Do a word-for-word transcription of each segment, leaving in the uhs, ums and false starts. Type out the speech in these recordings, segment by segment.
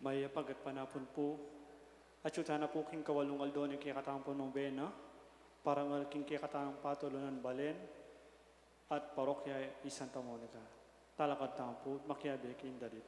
Mayap a gatpanapun pu, atyu tana pu king kawalung aldo ning kekatamung nobena, parangal king kekatamung patulunan balen at parokya i Santa Monica. Talakad tamu pu, makiabe king dalit.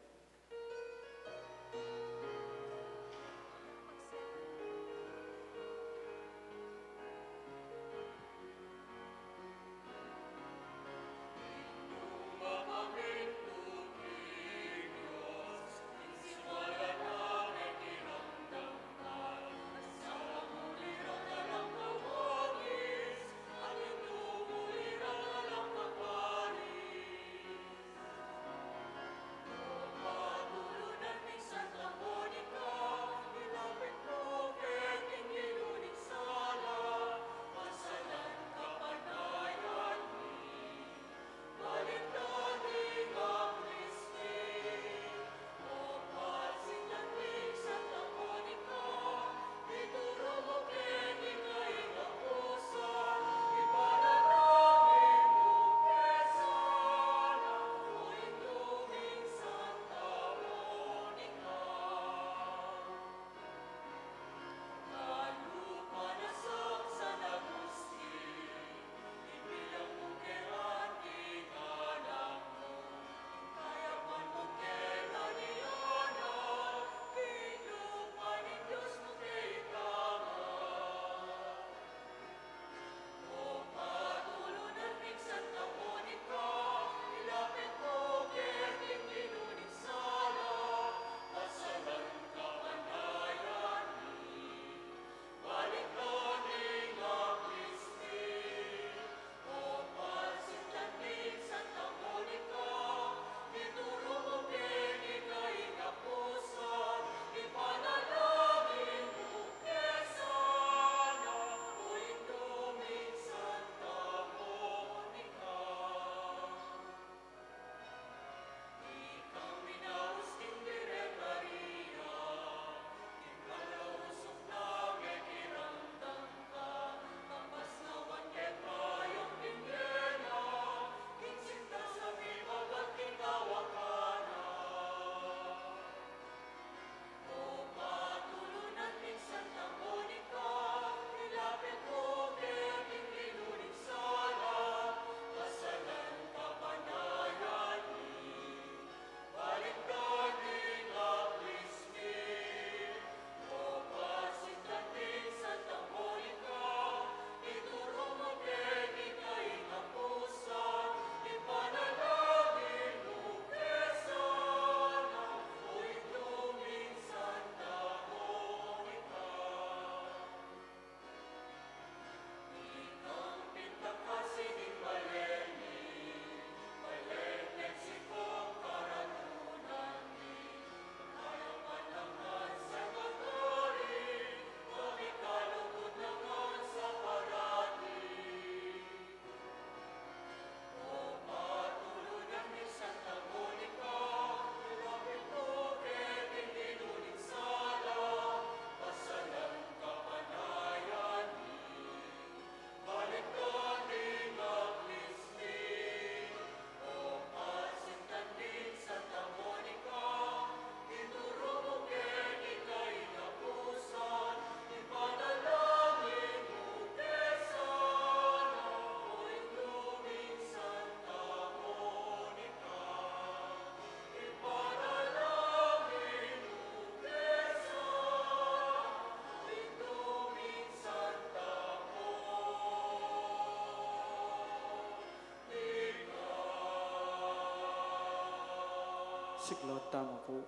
Siklaud tamu pu.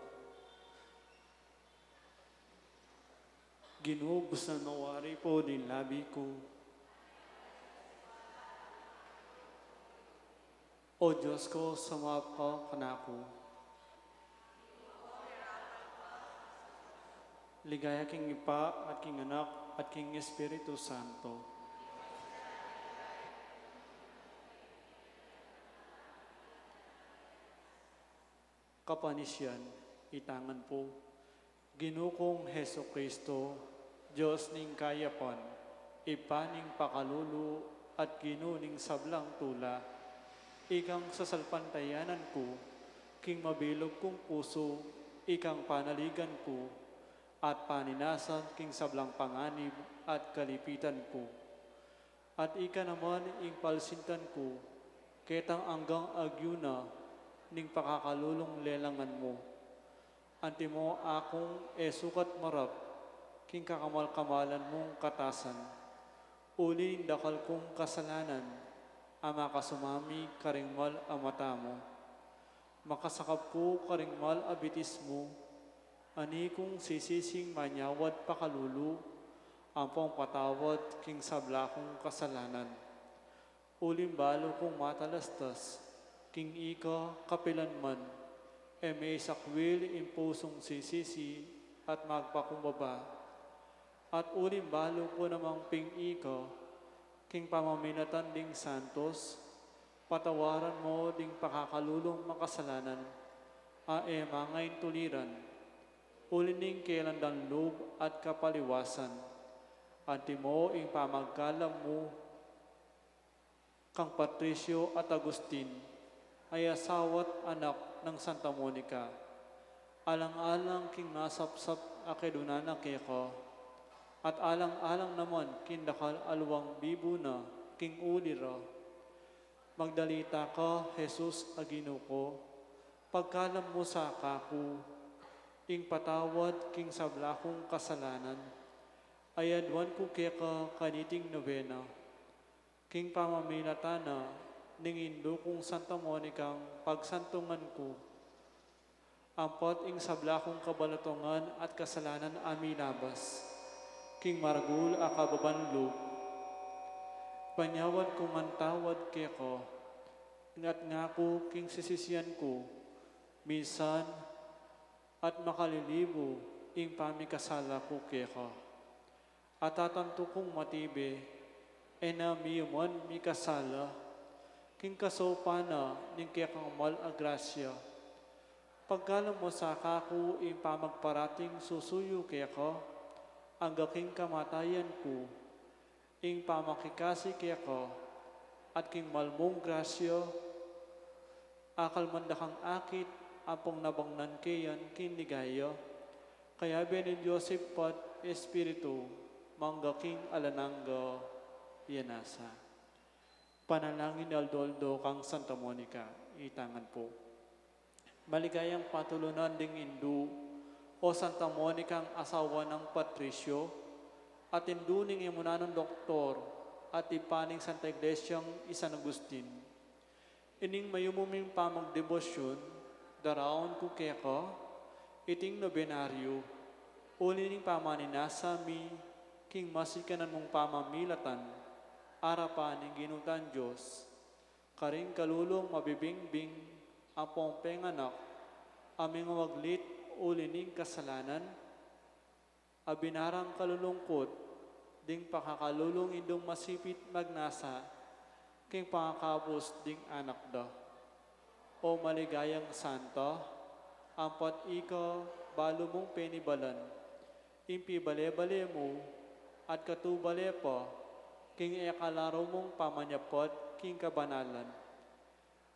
Ginu, busnan mo wari pu ning labi ku. O Dios ku, sumaup ka kanaku. Ligaya king Ibpa, at king Anak, at king Espiritu Santo. Kapanisian, itangan pu. Ginu kung Jesucristo, Dios ning kayapan, Ibpa ning pakalulu, at Ginu ning sablang tula, ikang sasalpantayanan ku, king mabilug kung pusu, Ikang panaligan ku, at paninasam king sablang panganib at kalipitan ku. At ika naman ing palsintan ku, ketang anggang agyu na ning pakakalulung lelangan mu. Antimo akung e sukat marap king kakamal-kamalan mung katasan. Uli ning dakal kung kasalanan, a makasumami karing mal a mata mu. Makasakap ku karing mal a bitis mu, ani kung sisising manyawad pakalulu, ampong patawad king sabla kung kasalanan. Uling balu kung matalastas, king ika kapilanman, e me isakwil ing pusung sisisi at magpakumbaba. At uling balu ku namang ping ika, king pamaminatan ding santos, patawaran mo ding pakakalulung makasalanan, a e mangaintuliran, uli ning kelandan lub at kapaliwasan. Antimo ing pamagkalam mu kang Patricio at Agustin, a asawa't anak nang Santa Monica. Alang-alang king masapsap a kedunan na keka, at alang-alang naman king dakal a luwang bibu na king uli ra. Magdalita ka, Jesus a Ginu ku, pagkalam mu sa kaku ing patawad king sabla kung kasalanan, a aduan ku keka kaniting nobena. King pamamilatan na ning indu kung Santa Monicang pagsantungan ku, ampat ing sabla kung kabalatungan at kasalanan a milabas, king maragul a kababan lub, panyawad ku ngan tawad keka, at ngaku king sisisian ku, minsan at makalilibu ing pamikasala ku keka. At atantu kung matibe, e na miyuman mikasala, king kasaupan na ning kekang mal a grasya. Pagkalam mu sa kaku ing pamagparating susuyu keka, angga king kamatayan ku, ing pamakikasi keka, at king mal mung grasya, akalman da kang akit, ampong nabangnan ke yan king ligaya, kayabe ning Dios Ibpa at Espiritu, mangga king alang angga. Yan nasa. Panalangin aldo-aldo kang Santa Monica, itangan pu. Maligayang patulunan ding indu, o Santa Monicang asawa nang Patricio, at indu ning imunan nang doktor, at ibpa ning Santa Iglesiang i San Agustin. Ining mayumu ming pamagdebosyun, daraun ku keka iting nobenaryu, uli ning pamaninasa mi king masikanan mung pamamilatan, arapan ning Ginu tang Dios, karing kalulung mabibingbing ampong penganak, a mingawaglit uli ning kasalanan, a binarang kalulungkut ding pakakalulung indung masipit magnasa king pangakabus ding anak da. O maligayang santa, ampat ika balu mung penibalan ing pibale-bale mu at katubale pa king e kalaru mung pamanyapat king kabanalan.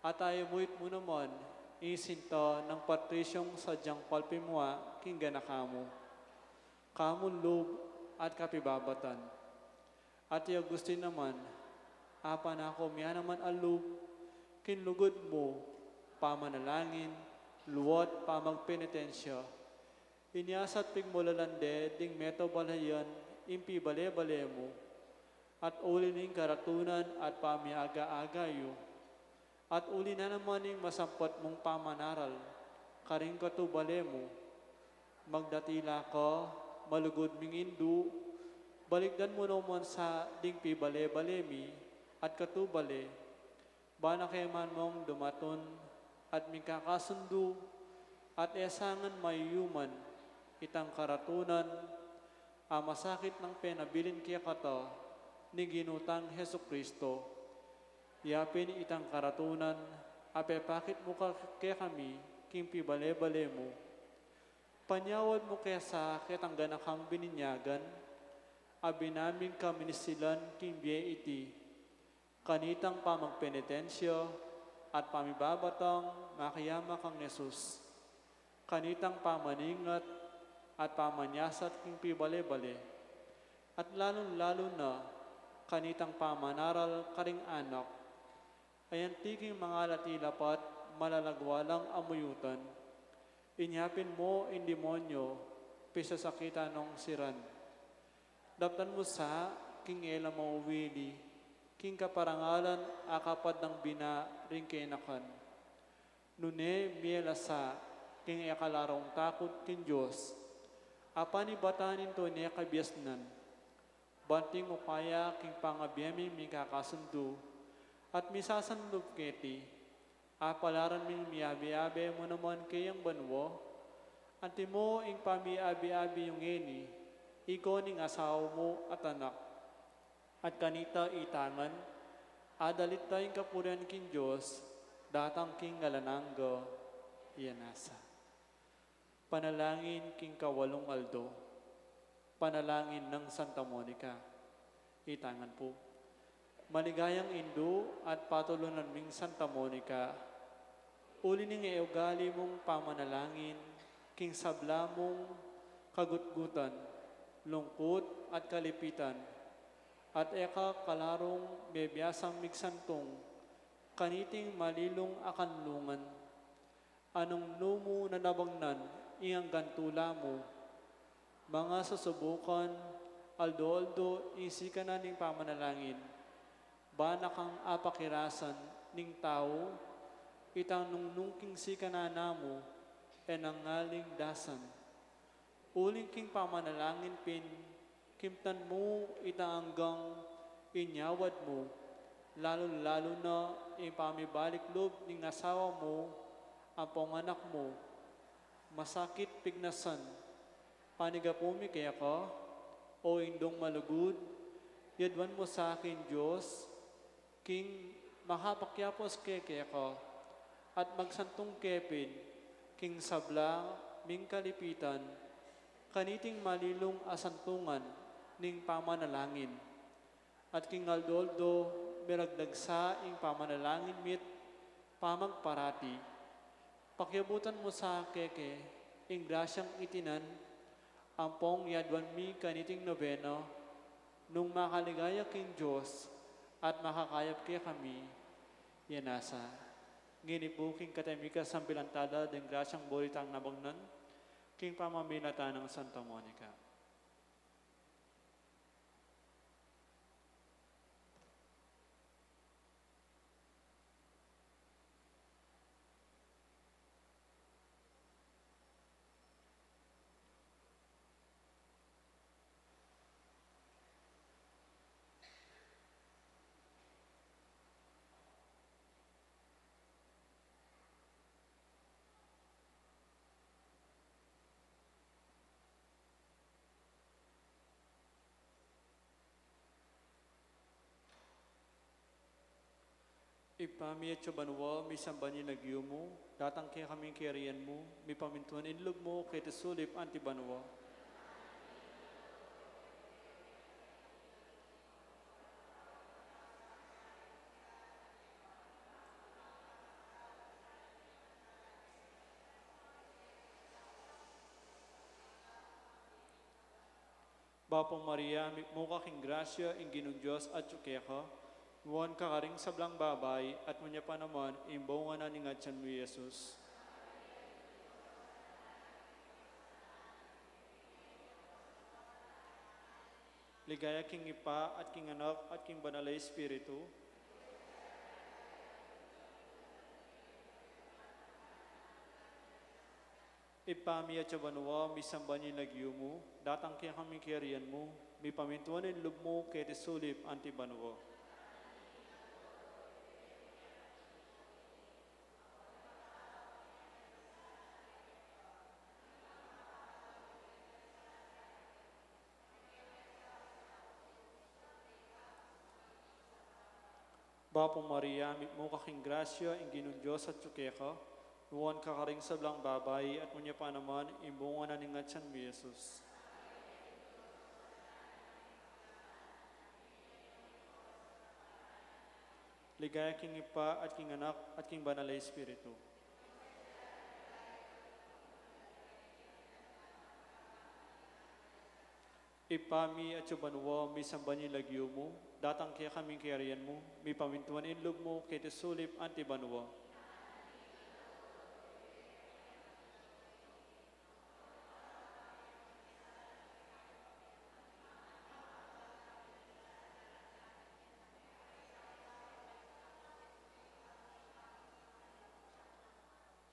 At ayamuyut mu naman ing sinta nang Patriciong sadyang palpimua king ganaka mu, kamu lub at kapibabatan. At i Agustin naman, apanako mia naman a lub king lugud mu, pamanalangin, luat pamagpenitensya. Inyasat pigmulalan de ding metubalayan ing pibale-bale mu, at uli ning karatunan at pamiaga-aga yu. At uli na naman ning masampat mung pamanaral karing katubale mu, magdatila ka, malugud ming indu, balikdan mu naman sa ding pibale-bale mi at katubale, bana ke man mung dumatun at mikakasundu, at e sa ngan mayuman itang karatunan a masakit nang penabilin kekata ning Ginu tang Jesucristo. Yapin itang karatunan a pepakit mu ka kekami king pibale-bale mu. Panyawad mu ke sa ketang ganakang bininyagan a binaming kaminisilan king bie iti, kanitang pamagpenitensya at pamibabatang makiama kang Jesus. kanitang pamaningat at pamanyasat king pibale-bale, at lalung-lalu na kanitang pamanaral karing anak, a anti king mangalati lapat malalagwa lang amuyutan, inya pin mo ing demonyo pisasakitan nong siran. Daptan mu sa king e la mauwili king kaparangalan a kapad nang bina ring kenakan. Nune mie la sa king e kalarung takut king Dios a panibatan ning tune kabiasnan, banting upaya king pangabie ming mikakasundu at misasanlub keti, a palaran ming miabe-abe mu naman keyang banua, antimo ing pamiabe-abe yu ngeni, ikaw ning asawa mu at anak. At kanita itang ngan, adalit da ing kapurian king Dios, datang king alang angga. Iya nasa. Panalangin king kawalung aldo. Panalangin nang Santa Monica. Itang ngan pu. Maligayang indu at patulunan ming Santa Monica, uli ning e ugali mung pamanalangin king sabla mung kagutgutan, lungkut at kalipitan, at e ka kalarung mebiasang migsantung kaniting malilung a kanlungan. Anung nu mu nanabangnan ing anggang tula mu, manga susubukan aldo-aldo ing sikanan ning pamanalangin, ba na kang apakirasan ning tau, itang nung nung king sikanan na mu e nang ngaling dasan. Uling king pamanalangin pin, kimtan mu itang anggang inyawad mu, lalung-lalu na ing pamibalik lub ning asawa mu ampong anak mu. Masakit pignasan, panigapu mi keka, o Indung malugud, yaduan mu sa king Dios, king makapakyapus ke keka, at magsantung ke pin king sabla ming kalipitan, kaniting malilung a santungan ning pamanalangin. At king aldo-aldo, miragdag sa ing pamanalangin mit pamagparati. Pakiabutan mu sa keke ing grasyang itinan ampong yaduan mi kaniting nobena, nung makaligaya king Dios at makakayap kekami. Iya nasa. Ngeni pu king katimika sambilan tala ding grasyang buri tang nabangnan king pamaminatan nang Santa Monica. Ibpa mi atsu ka banua, misamban ya ing lagyu mu, datang kekami ing kayarian mu, mipamintuan ing lub mu keti sulip anti banua. Bapu Maria, mitmu ka king grasya, ing Ginung Dios atyu keka, nuan ka karing sablang babai, at nuan ya pa naman ing bunga na ning atyan mu, i Jesus. Ligaya king Ibpa, at king Anak, at king Banal a Espiritu. Ibpa mi atsu ka banua, misamban ya ing lagyu mu, datang kekami ing kayarian mu, mipamintuan ing lub mu keti sulip anti banua. Bapu Maria, mitmu ka king grasya, ing Ginung Dios atyu keka, nuan ka karing sablang babai, at nuan ya pa naman ing bunga na ning atyan mu, i Jesus. Ligaya king Ibpa, at king Anak, at king Banal a Espiritu. Ibpa mi, atsu ka banua, misamban ya ing lagyu mu, datang kekami ing kayarian mu, mipamintuan ing lub mu, keti sulip anti banua.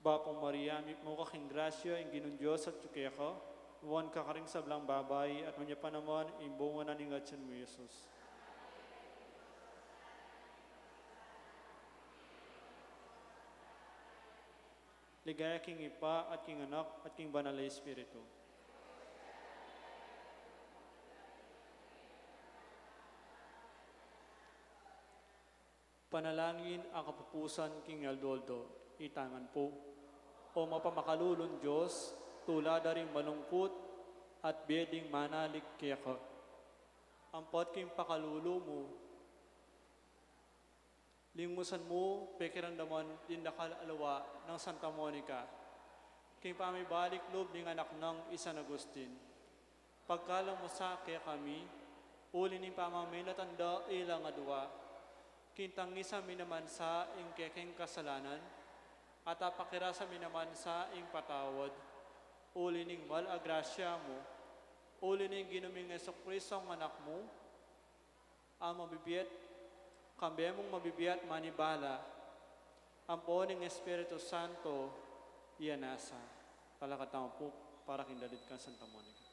Bapu Maria, mipnu ka king grasya, ing Ginung Dios atsu keka, nuan ka karing sablang babai, at nuan ya pa naman ing bunga na ning atian mu, Jesus. Ligaya king Ibpa, at king Anak, at king Banal a Espiritu. Panalangin a kapupusan king aldo-aldo, itang pu. O mapamakalulung Dios, tula da ring malungkut at bie ding manalig keka. Ampat king pakalulu mu, lingmusan mu, pekiramdaman ding dakal a lua nang Santa Monica, king pamibalik lub ning anak nang i San Agustin. Pagkaluban mu sa kekami, uli ning pamaminatan da ilang adua, king tangisan mi naman sa ing kekeng kasalanan, at apakirasan mi naman sa ing patawad, uli ning mal a grasya mu, uli ning Ginu ming Jesucristo a Anak mu, a mabibie at, kambe mung mabibie at manibala, ampo ning Espiritu Santo, iya na sa. Talakad tamu pu para king dalit kang Santa Monica.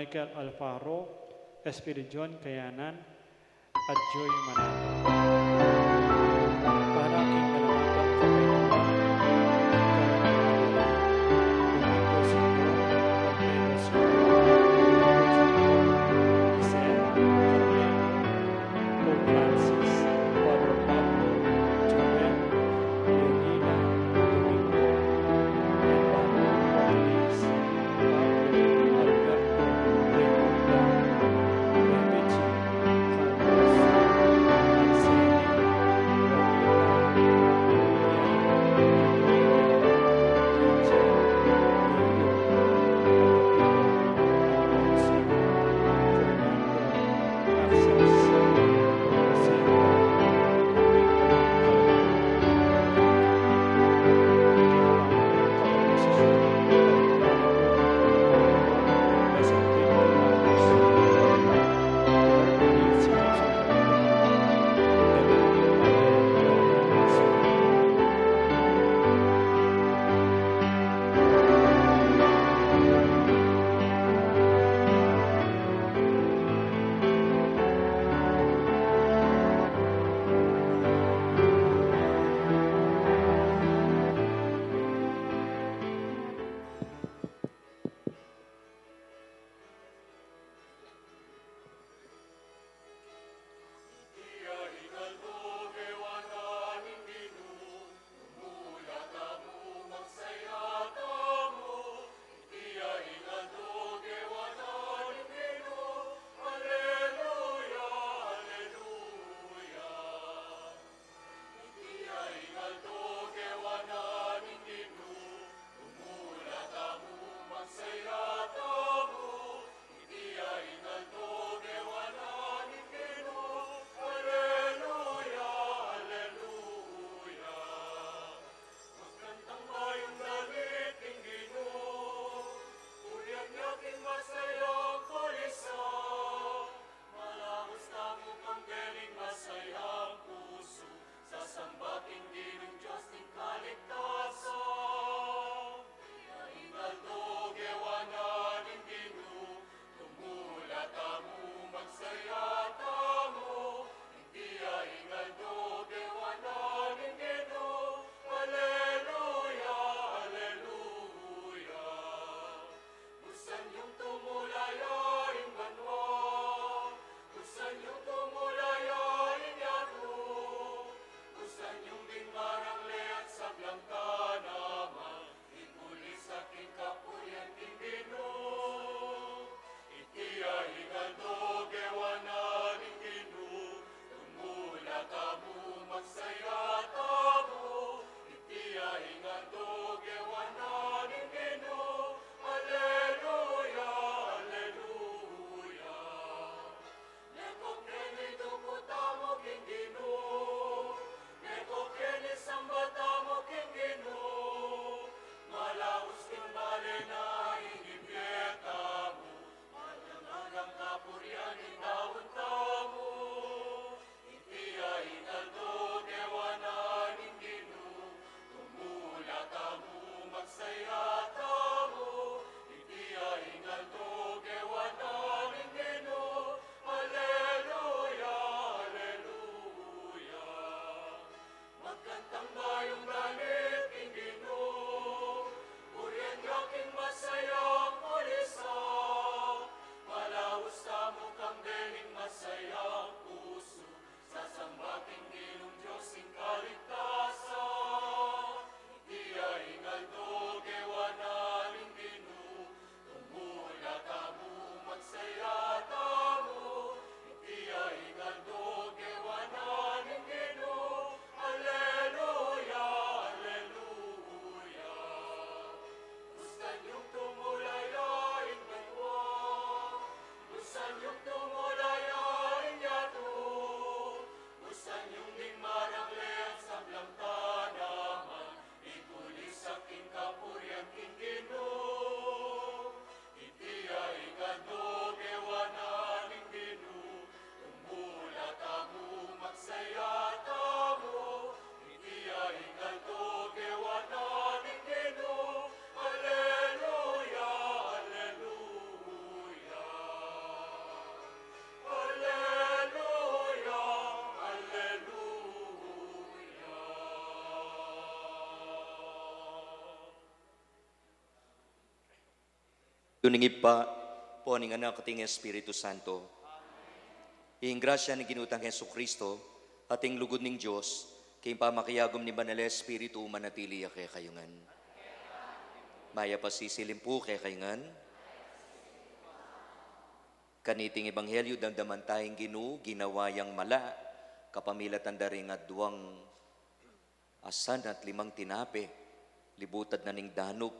Michael Alfaro, Espiridion Kayanan, at Joy Manalo. Para king kalalapan sa Panginoon, Domingo Senior, Alfredo Senior, Jose, Pope Francis, Father Pablo, Joel, Leonila, Domingo, Emma, Denise, Pablo, Alberto, Raimundo, Raimundo, Carlos, Marcelo, Ning Ibpa, ampo ning Anak, at ning Espiritu Santo. Ing grasya ning Ginu tang Jesucristo, at ing lugud ning Dios, king pamakiagum ning Banal a Espiritu, manatili ya kekayu ngan. Mayap a sisilimpu kekayu ngan. Kaniting ebanghelyu, damdaman taya ing Ginu, ginawa yang mala, kapamilatan da ring aduang asan at limang tinape, libutad na ning danup,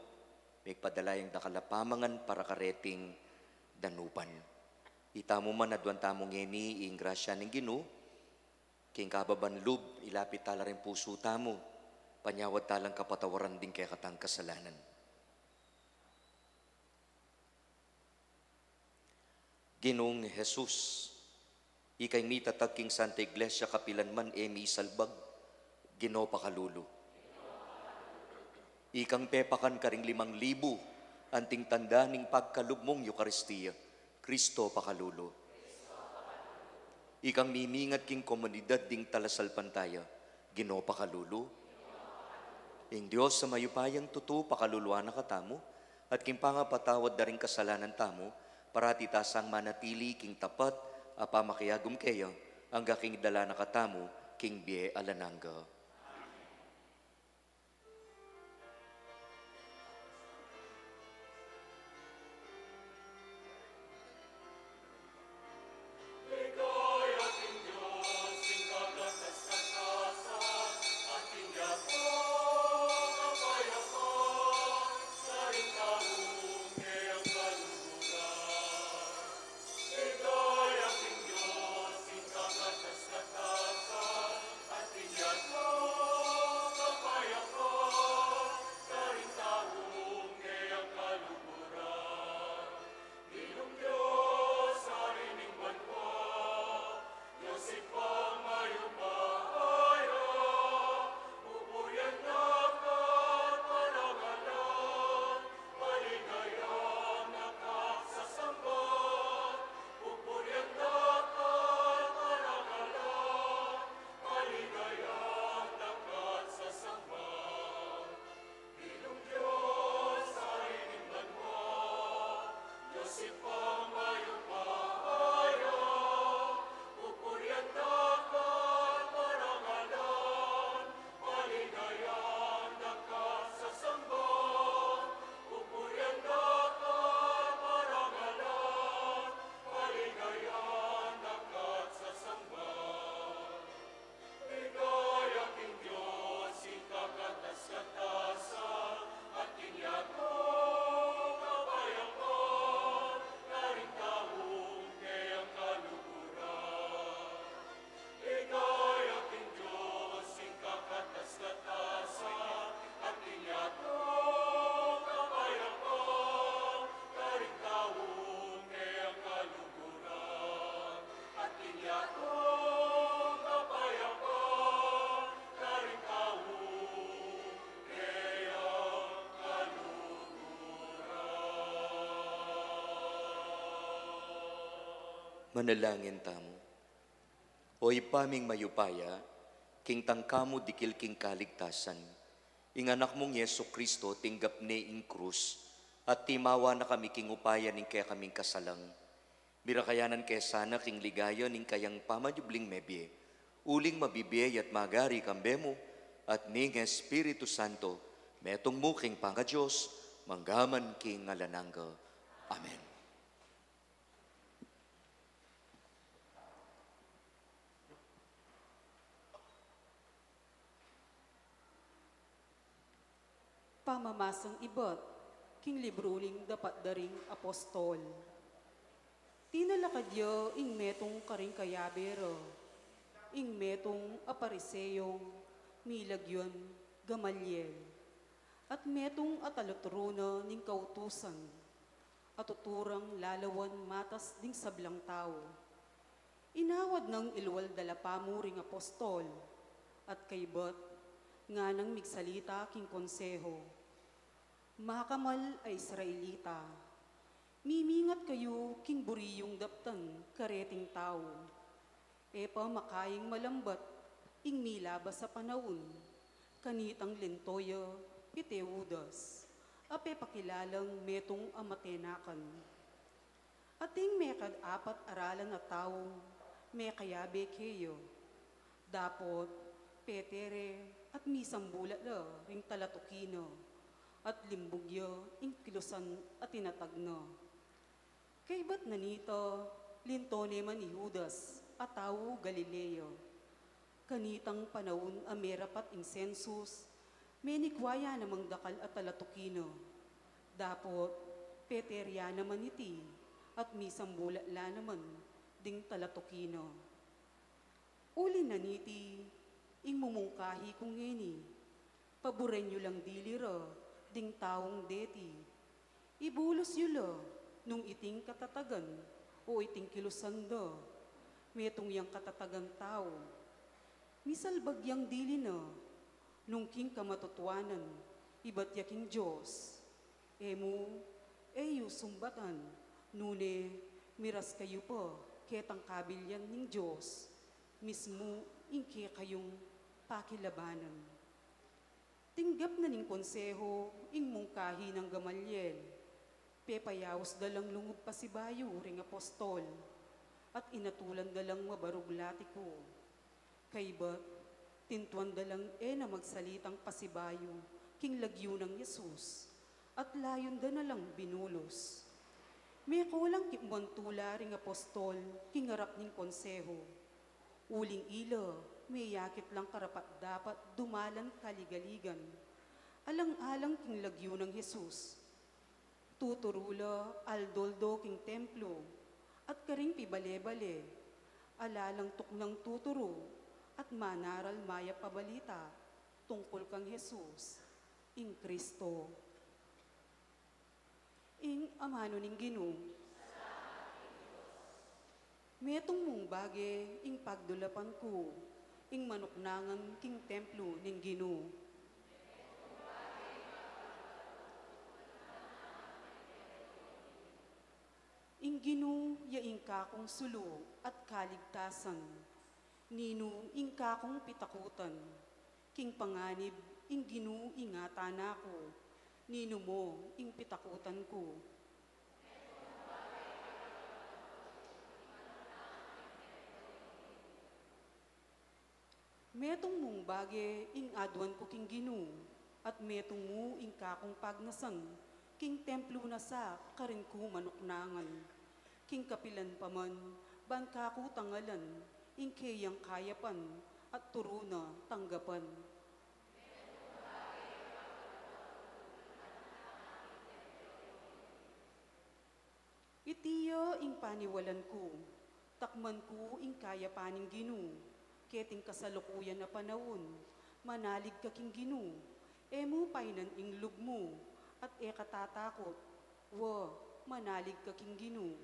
migpadala yang dakal a pamangan para kareting danupan. Itamu man, aduan tamu ngeni ing grasya ning Ginu, king kababan lub, ilapit tala ring pusu tamu, panyawad talang kapatawaran ding kekatang kasalanan. Ginung Jesus, ikang mitatag king Santa Iglesia kapilan man e misalbag, Ginu pakalulu. Ikang pepakan karing limang libu, anting tanda ning pagkalub mung Eukaristia, Kristo pakalulu. Ikang mimingat king komunidad ding talasalpantaya, Ginu pakalulu. Ing Dios a mayupayang tutu pakaluluan na katamu, at king pangapatawad da ring kasalanan tamu, parati ta sang manatili king tapat a pamakiagum keya, angga king idala na katamu king bie alang angga. Manalangin tamu. O Ibpa ming mayupaya, king tangka mu dikil king kaligtasan, ing Anak mung Jesucristo tinggap ne ing krus, at timawa na kami king upaya ning kekaming kasalang. Mirakayanan ke sana king ligaya ning kayang pamanyubling mebie, uling mabibie ya't magari kambe mu at ning Espiritu Santo, metung mu king pangaDios, mangga man king alang angga. Amen. Pamamasang ibat king libru ning Dapat da ring Apostol. Tinalakad ya ing metung karing kayabe ra, ing metung a Pariseo, milagyu nang Gamaliel, at metung a taluturu na ning kautusan, a tuturang lalawan matas ding sablang tau. Inawad nang ilual da la pamu ring apostol, at kaybat nganang migsalita king konseho. Makamal a Israelita, mimingat kayu king buri yung daptan kareting tau. E pa makaing malambat ing milabas a panaun, kanitang linto ya i Teudas, A pepakilalang metung a matenakan. Ating mekad-apat a ralan a tau mekayabe keya. Dapot peter ya at misambulat la ring talatuki na, at limbug ya ing kilusan a tinatag na. Kaybat na nita, linto ne man i Judas a tau Galilea. Kanitang panaun a merapat ing sensus, menikwa ya namang dakal a talatuki na. Dapot peter ya naman iti, at misambulat la naman ding talatuki na. Uli na niti, ing mumungkahi ku ngeni, paburen yu lang dili ra ding taung deti. Ibulus yu la nung iting katatagan o iting kilusan da, metung yang katatagan tau. Misalbag yang dili na, nung king kamatutuanan ibat ya king Dios. E mu, e yu sumbatan, nune miras kayu pa ketang kabilian ning Dios, mismu ing kekayung pakilabanan. Tinggap na ning konseho ing mungkahi nang Gamaliel. Pepayaus da lang lungub pasibayu ring apostol, at inatulan da lang mabarug latiku. Kaybat, tintuan da lang e na magsalitang pasibayu king lagyu nang Jesus, at layun da na lang binulus. Meko lang kibwan tula ring apostol king arap ning konseho. Uling ila, meyakit lang karapat-dapat dumalan kaligaligan, alang-alang king lagyu nang Jesus. Tuturu la aldo-aldo king templo, at karing pibale-bale, ala lang tuknang tuturu, at manaral mayap a balita tungkul kang Jesus, ing Kristo. Ing amanu ning Ginu. Metung mung bage ing pagdulapan ku, ing manuknangan king templo ning Ginu. Ing Ginu ya ing kakung sulu at kaligtasan. Ninu ing kakung pitakutan? King panganib ing Ginu ingatan na ku. Ninu mu ing pitakutan ku? Metung mung bage ing aduan ku king Ginu, at metung mu ing kakung pagnasan king templo na sa karin ku manuknangan. King kapilan pa man ban kaku tangalan ing keyang kayapan at turu na tanggapan. Iti ya ing paniwalan ku, takman ku ing kayapan ning Ginu, keting kasalukuyan a panaun, manalig ka king Ginu, e mu painan ing lub mu, at e ka tatakut, wa, manalig ka king Ginu.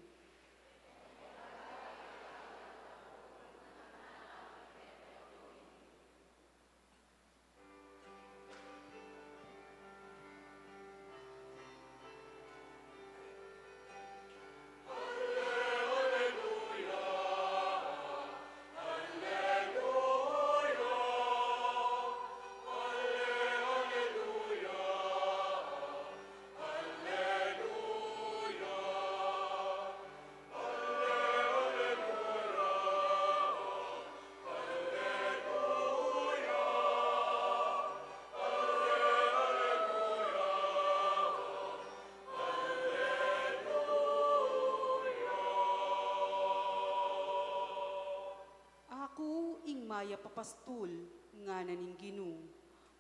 Aku ing mayap a pastul, ngana ning Ginu,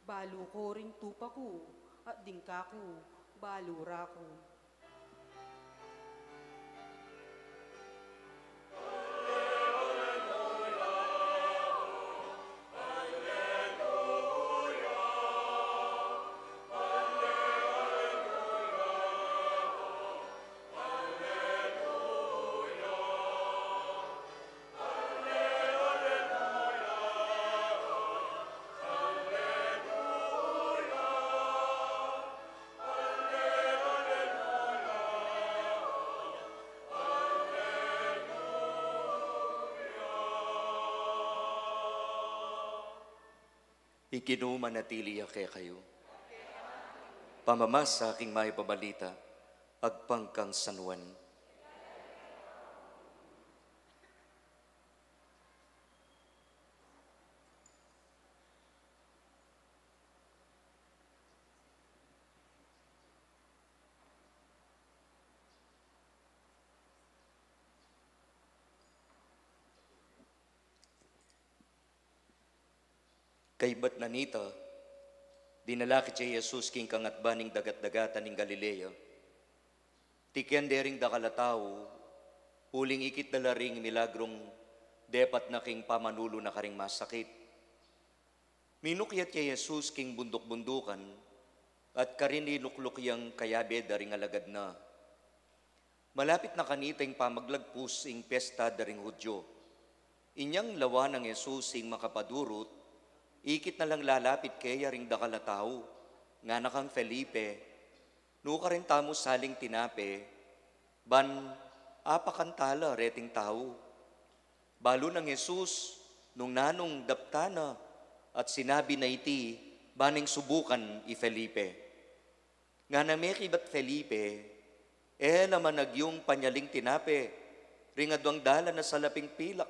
balu ko ring tupa ku, at ding kaku, balu ra ku. Ing Ginu manatili ya kekayu. Pamamasa king Mayap a Balita agpang kang San Juan. Kaybat na nita, dinala ke i Jesus king kangatban ning dagat-dagatan ning Galilea. Tikian de ring dakal a tau, uling ikit da la ring milagrung depat na king pamanulu na karing masakit. Minukyat ya i Jesus king bunduk-bundukan, at karin ilukluk yang kayabe da ring alagad na. Malapit na kanita ing pamaglagpus ing pesta da ring Judio. Inyang lawan nang Jesus ing makapadurut, ikit na lang lalapit keya ring dakal a tau, ngana kang Felipe, "Nukarin tamu saling tinape, ban apakan tala reting tau?" Balu nang Jesus, nung nanung daptan na, at sinabi na iti, ban ing subukan i Felipe. Ngana me kibat Felipe, "E la man agyung panyaling tinape ring aduang dalan a salaping pilak,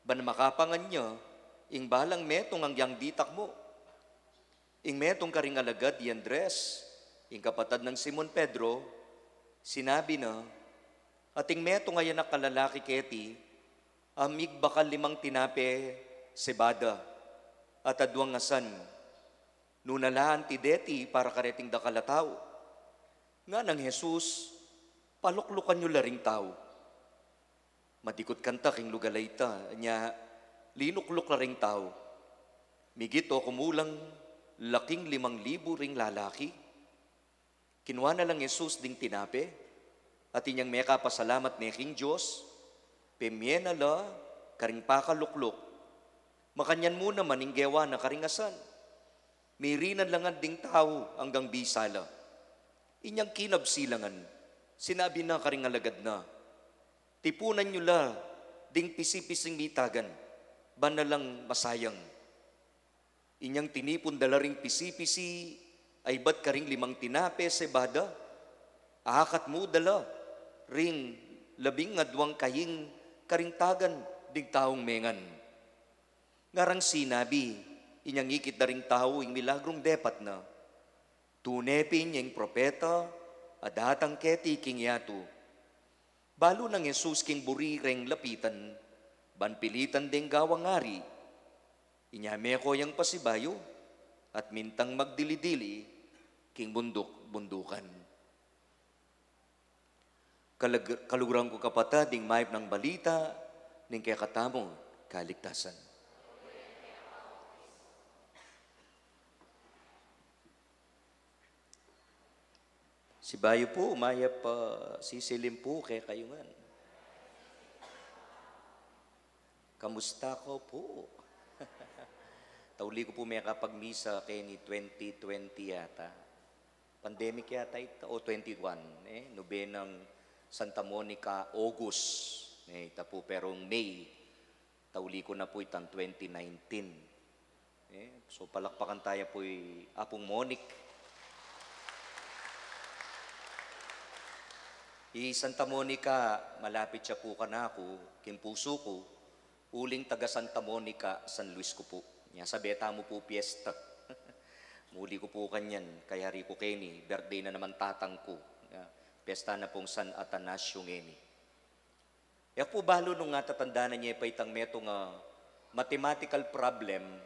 ban makapangan ya ing balang metung agyang ditak mu?" Ing metung karing alagad i Andres, ing kapatad nang Simon Pedro, sinabi na, "Ating metung a anak a lalaki keti, a migbakal limang tinape sebada, at aduang asan. Nanu la anti deti para kareting dakal a tau?" Ngana nang Jesus, "Paluklukan yu la ring tau." Madikut kanita king lugal a ita, nya linukluk la ring tau. Migit o kumulang laking limang libu ring lalaki. Kinua na lang Jesus ding tinape, at inyang mekapasalamat ne king Dios, pemie na la karing pakalukluk. Makanyan mu naman ing gewa na karing asan. Mirinan la ngan ding tau anggang bisa la. Inyang kinabsi la ngan, sinabi na karing alagad na, "Tipunan yu la ding pisi-pising mitagan, ban na lang masayang." Inyang tinipun da la ring pisi-pisi a ibat karing limang tinape sebada, akat mu da la ring labing aduang kaing karing tagan ding taung mengan. Ngarang sinabi, inyang ikit da ring tau ing milagrung depat na, "Tune pin ya ing propeta a datang keti king yatu." Balu nang Jesus king buri reng lapitan, ban pilitan deng gawang ari. Inya meko yang pasibayu, at mintang magdili-dili king bunduk-bundukan. Kalag-, kaluguran ku kapatad, ing mayap nang balita ning kekatamung kaligtasan. Sibayu pu, mayap a sisilim pu kekayu ngan. Kamusta ko pu? Tauli ku pu mekapagmisa keni twenty twenty yata. Pandemic yata ita, o twenty-one, e, nubenang Santa Monica, August, e, ita pu, pero May, tauli ku na pu itang twenty nineteen. E, so palakpakan taya pu i Apung Monic. I Santa Monica, malapit ya pu kanaku, king pusu ku, uling taga Santa Monica, San Luis ku pu. Nya sabe tamu pu piyesta. Muli ku pu kanyan, kayari ku keni, birthday na naman tatang ku. Nya, piyesta na pung San Atanasio ngeni. E ku pu balu nung atatandanan ye pa itang metung a mathematical problem,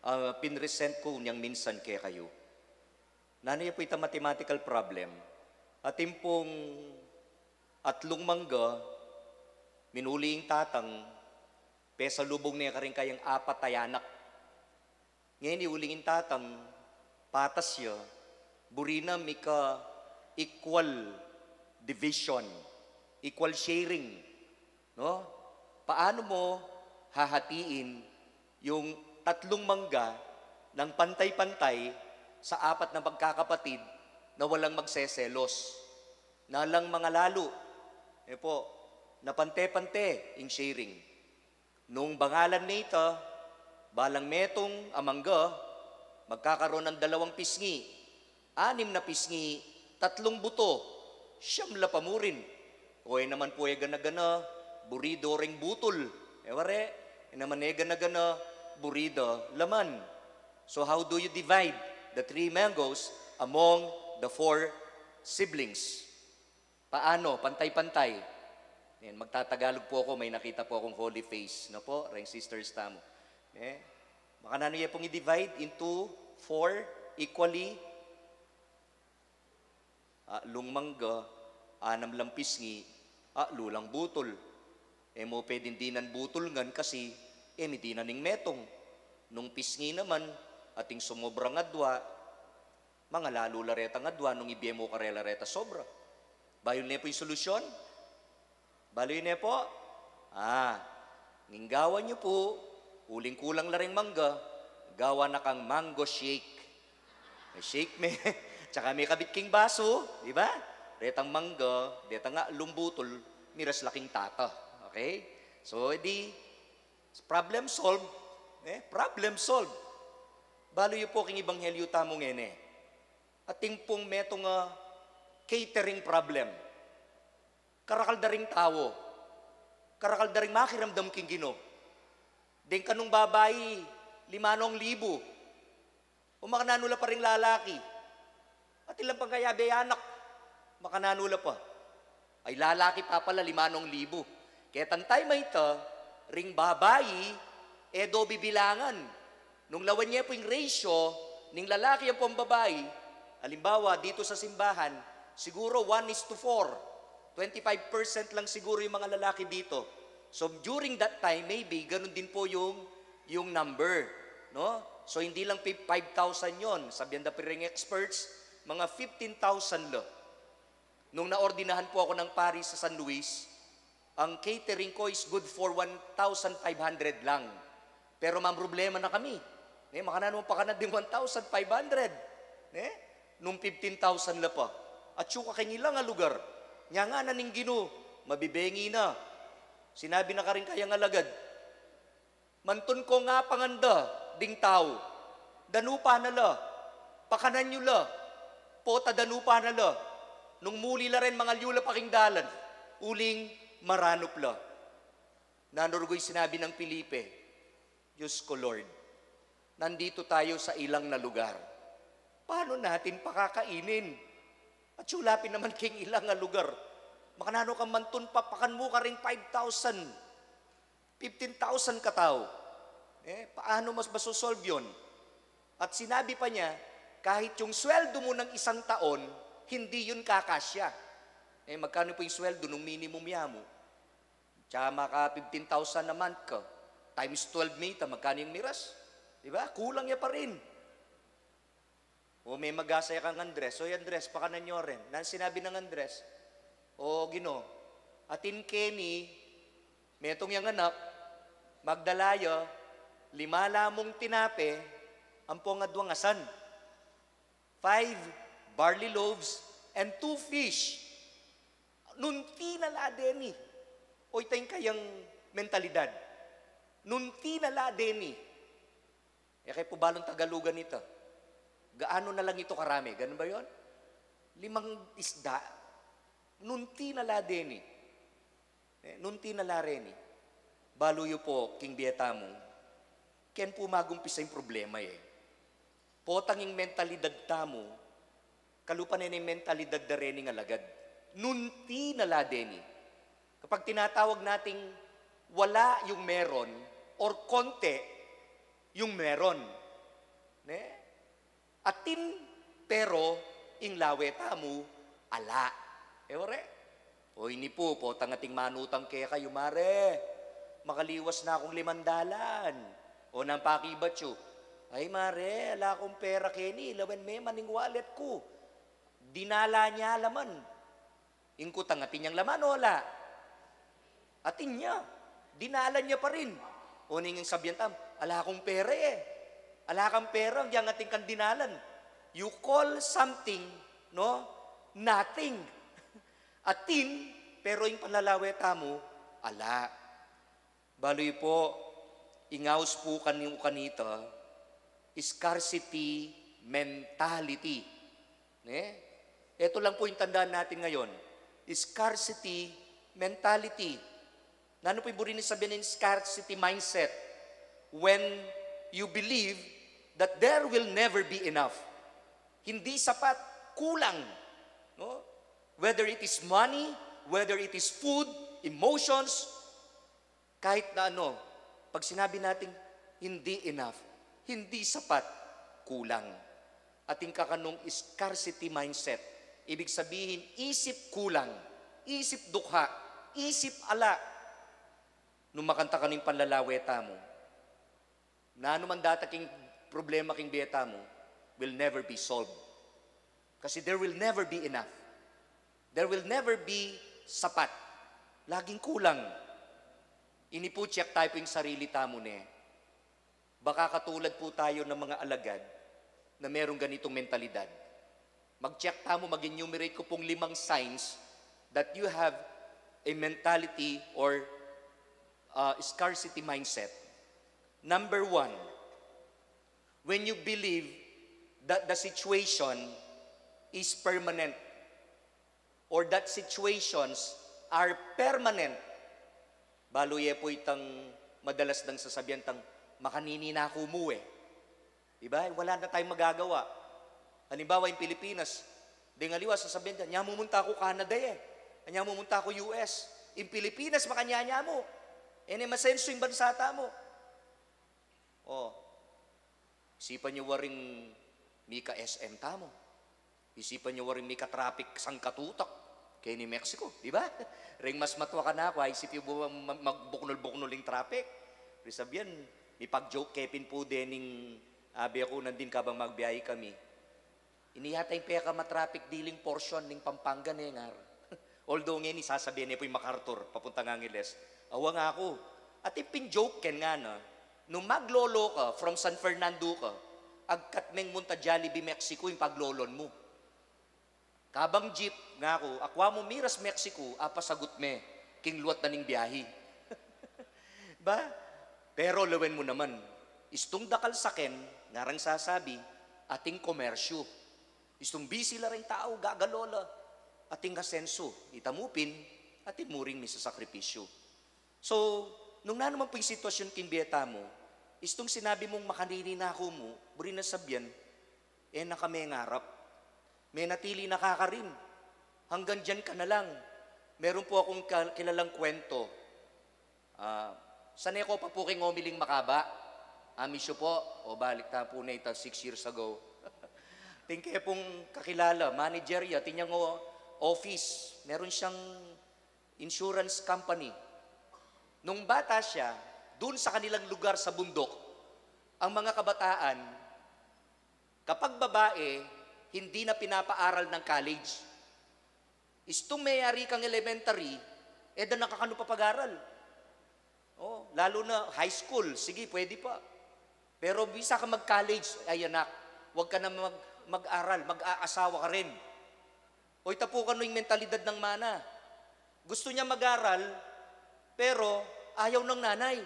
a pinresent ku nyang minsan kekayu. Nanu ya pu itang mathematical problem? Atin pung atlung mangga, minuli ing tatang, pesalubung ne karing kayang apat a anak. Ngeni uling ing tatang, patas ya, buri na mika equal division, equal sharing, no? Paano mo hahatiin yung tatlung mangga ng pantay-pantay sa apat na magkakapatid na walang magseselos, na lang mangalalu? E pu, na pante-pante ing sharing. Nung bangalan ne ita, balang metung a mangga, magkakaroon ng dalawang pisngi. Anim na pisngi, tatlung buto, siyam la pamurin. O e naman pu e gana-gana, burido reng butul. E ware, e naman e gana-gana, burida laman. So how do you divide the three mangoes among the four siblings? Paano? Pantay-pantay. Yan, magtatagalog po ako, may nakita po akong holy face, no po, reng sisters tamu. Eh, makananu ye pong i-divide into four equally? Atlung mangga, anam lang pisngi, atlu lang butul. E mu pwedeng dinan butul ngan kasi, e mi dinan ing metung. Nung pisngi naman, ating sumobra ngan adwa, mangalalu la retang adwa nung ibie mu karela reta sobra. Bayu ne pu ing solusyon? Balu ne pu? Ah, ing gawan yu pu, uling kulang la reng mangga, gawa na kang mango shake. May shake me, tsaka mekabit king basu, di ba? Retang mangga, detang atlung butul, miras la king tata. Okay? So, edi, problem solve. Eh, problem solve. Balu yu pu king ebanghelyo tamu ngeni. Atin pung metung a catering problem. Karakal da ring tau. Karakal da ring makiramdam king Ginu. Deng kanung babai, limanung libu. O makananu la pa ring lalaki? Atin lang pang kayabe anak. Makananu la pa? Ay, lalaki pa pala, limanung libu. Ketang time a ita, ring babai, e do bibilangan. Nung lawan ye pu ing ratio ning lalaki ampong babai, alimbawa, ditu sa simbahan, siguro one is to four. Twenty-five percent lang siguro yung mga lalaki dito. So, during that time, maybe, ganun din po yung, yung number, no? So, hindi lang pi-, five thousand yon. Sabihan da pa ring experts, mga fifteen thousand la. Nung naordinahan po ako ng pari sa San Luis, ang catering ko is good for one thousand five hundred lang. Pero mamroblema na kami. Ne, makananu pakanan ding one thousand five hundred. Ne? Nung fifteen thousand la pa. At suka keng ilang a lugar. Nya ngana ning Ginu, mabibengi na. Sinabi na karing kayang alagad, "Mantun kong apangan da ding tau. Danupa na la. Pakanan yu la. Pota danupa na la. Nung muli la rin, mangalyu la pa king dalan. Uling maranup la." Nanu rugui sinabi nang Felipe, "Diyos ko, Lord, nandito tayo sa ilang na lugar. Paano natin pakakainin? At sulapin naman king ilang a lugar. Makananu kang mantun pa, pakan mu karing five thousand, fifteen thousand katau. Eh, paano mas masosolve yun?" At sinabi pa niya, "Kahit yung sweldo mo ng isang taon, hindi yun kakasya." Eh, magkano po yung sweldo nung minimum yamu? Tsaka maka fifteen thousand a month ka. Times twelve mita, magkano yung miras? Di ba? Kulang ya pa rin. O may magasa ya kang Andres. "Oy, Andres, pakanan yu rin." Nanu sinabi nang Andres? "O Ginu, atin keni, metung yang anak, magdala ya lima la mung tinape, ampong adwang asan. Five barley loaves and two fish." Nunti na la deni. O, ita ing kayang mentalidad. Nunti na la deni. E, kaya po balong Tagalugan ita. "Gaano na lang ito karami?" Ganun ba yun? Limang isda. Nunti na la deni. E, nunti na la reni. Balu yu po, king bie tamu, ken po magumpisa ing problema, e. Potang ing mentalidad tamu, kalupa ne ning mentalidad da rening alagad. Nunti na la deni. Kapag tinatawag nating wala yung meron or konti yung meron. Ne? Atin, pero ing lawe tamu, ala. E wari? O ini pu, potang ating manutang kekayu, "Mare, makaliwas na kung limang dalan." O nang pakibat yu, "Ay, mare, ala kung pera keni, lawen me man ing wallet ku." Dinala ne la man. Ing kutang atin yang laman o ala? Atin ya. Dinala ne pa rin. O ning sabian tam, "Ala kung pera e." Ala kang pera, yang atin kang dinalan. You call something, no? Nothing. Atin, pero ing panlalawe tamu, ala. Balu yu po, ing aus pu kanu kanita, scarcity mentality. Ne? Ito lang po yung tandaan natin ngayon. Scarcity mentality. Nanu po yung buri ning sabihin ng scarcity mindset? When you believe that there will never be enough. Hindi sapat, kulang. No? Whether it is money, whether it is food, emotions, kahit na ano, pag sinabi nating hindi enough, hindi sapat, kulang. Atin kakanung scarcity mindset. Ibig sabihin, isip kulang, isip dukha, isip ala. Nung makanta kanu ing panlalawe tamu, nanu man data king problema king bie tamu will never be solved. Kasi there will never be enough. There will never be sapat. Laging kulang. Ini po, check tayo po yung sarili tamu, ne? Baka katulad po tayo ng mga alagad na merong ganitong mentalidad. Mag-check tamu, mag-enumerate ko pong limang signs that you have a mentality or uh, scarcity mindset. Number one, when you believe that the situation is permanent or that situations are permanent. Balu ye po itang madalas nang sasabihan tang, "Makanini na ku mu e." Di ba? Wala na tayong magagawa. Halimbawa, yung Pilipinas, ding aliwa, sasabihan niya, "Nya mu munta ku Canada e. Nya mu munta ku U S." Yung Pilipinas, makanyanya mu. E ne masensu yung bansa tamu. O, isipan yu waring mika S M tamu. Isipan yu waring mika traffic sangkatutak keni Mexico, di ba? Ring mas matwa kanaku, isip yu bu-, ma-, magbuknul-buknul ing traffic. Ri sabihan, mipag-joke ke pin pu dening abe ku nandin kabang magbiyahe kami. Ini yata ing pekamatraffic diling portion ning Pampanga ne, ngar. Although ngeni sasabian ne pu ing MacArthur, papuntang Angeles. Awa nga ku. Atin pin joke ken ngana, nung maglolo ka, from San Fernando ka, agkat meng munta Jollibee Mexico ing paglolon mu. Kabang jeep, nga ku, akwa mu miras Mexico, apasagut me, king luat na ning biyahe. Ba? Pero lawen mu naman, istung dakal saken, ngarang sasabi, ating komersyu. Istung busy la ring tau, gagalo la, ating asensu, ita mu pin, atin mu ring misasakripisyu. So, nung nanu man pu ing sitwasyun king bie tamu, istung sinabi mung makanini na ku mu, buri na sabian, e na ka mengarap. Menatili na ka karin. Hanggang diyan ka na lang. Meron po akong ka-, kilalang kwento. Ah, sane ko pa po king omiling makaba. Amiss yu po? O, balik ta po na ita six years ago. Tingke pung kakilala, manager ya, tinyang o-, office. Meron siyang insurance company. Nung bata siya, dun sa kanilang lugar sa bundok, ang mga kabataan, kapag babae, hindi na pinapaaral ng college. Istung meyari kang elementary, e da na kakanu papag-aral. O, lalo na high school, sige, pwede pa. Pero bisa ka mag-college, ay anak, wag ka na mag-, mag-aral, mag-aasawa ka rin. O, ita pu kanu ing mentalidad ng mana. Gusto niya mag-aral, pero ayaw ng nanay.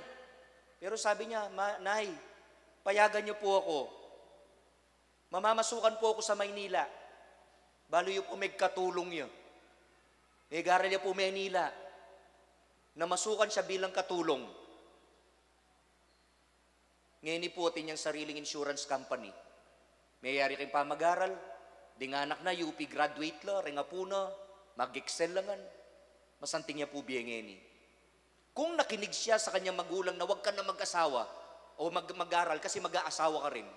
Pero sabi niya, "Ma-, Nay, payagan niyo po ako. Mamamasukan po ako sa Maynila." Balu yu pu, megkatulung ya. Megaral ya pu Maynila. Namasukan siya bilang katulung. Ngeni pu, atin yang sariling insurance company. Meyari keng pamag-aral, ding anak na U P graduate la, reng apu na, mag-excel la ngan. Masanting ya pu bie ngeni. Kung nakinig siya sa kanyang magulang na wag ka na mag-asawa o mag-, mag-aral kasi mag-aasawa ka rin,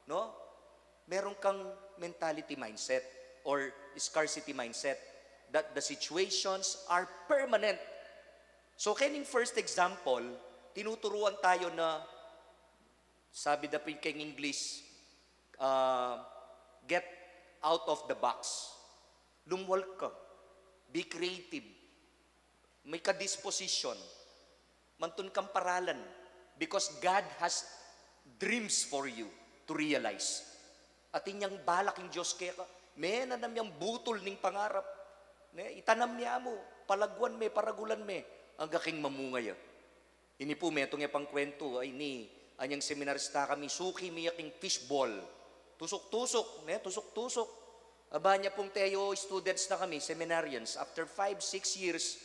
no? Meron kang mentality mindset or scarcity mindset that the situations are permanent. So, kening first example, tinuturuan tayo na, sabi da pin keng English, ah, get out of the box. Lumwal ka. Be creative. May ka-disposition. Mantun kang paralan. Because God has dreams for you to realize. Atin yang balak ing Dios keka. Menanam yang butul ning pangarap. Ne, itanam ya mu, palaguan me, paragulan me, angga king mamunga ya. Ini pu, metung ya pang kwentu, ay ni, anyang seminarista kami, suki mi ya king fishball. Tusuk-tusuk, ne, tusuk-tusuk. Aba, nya pung teyu students na kami, seminarians, after five, six years,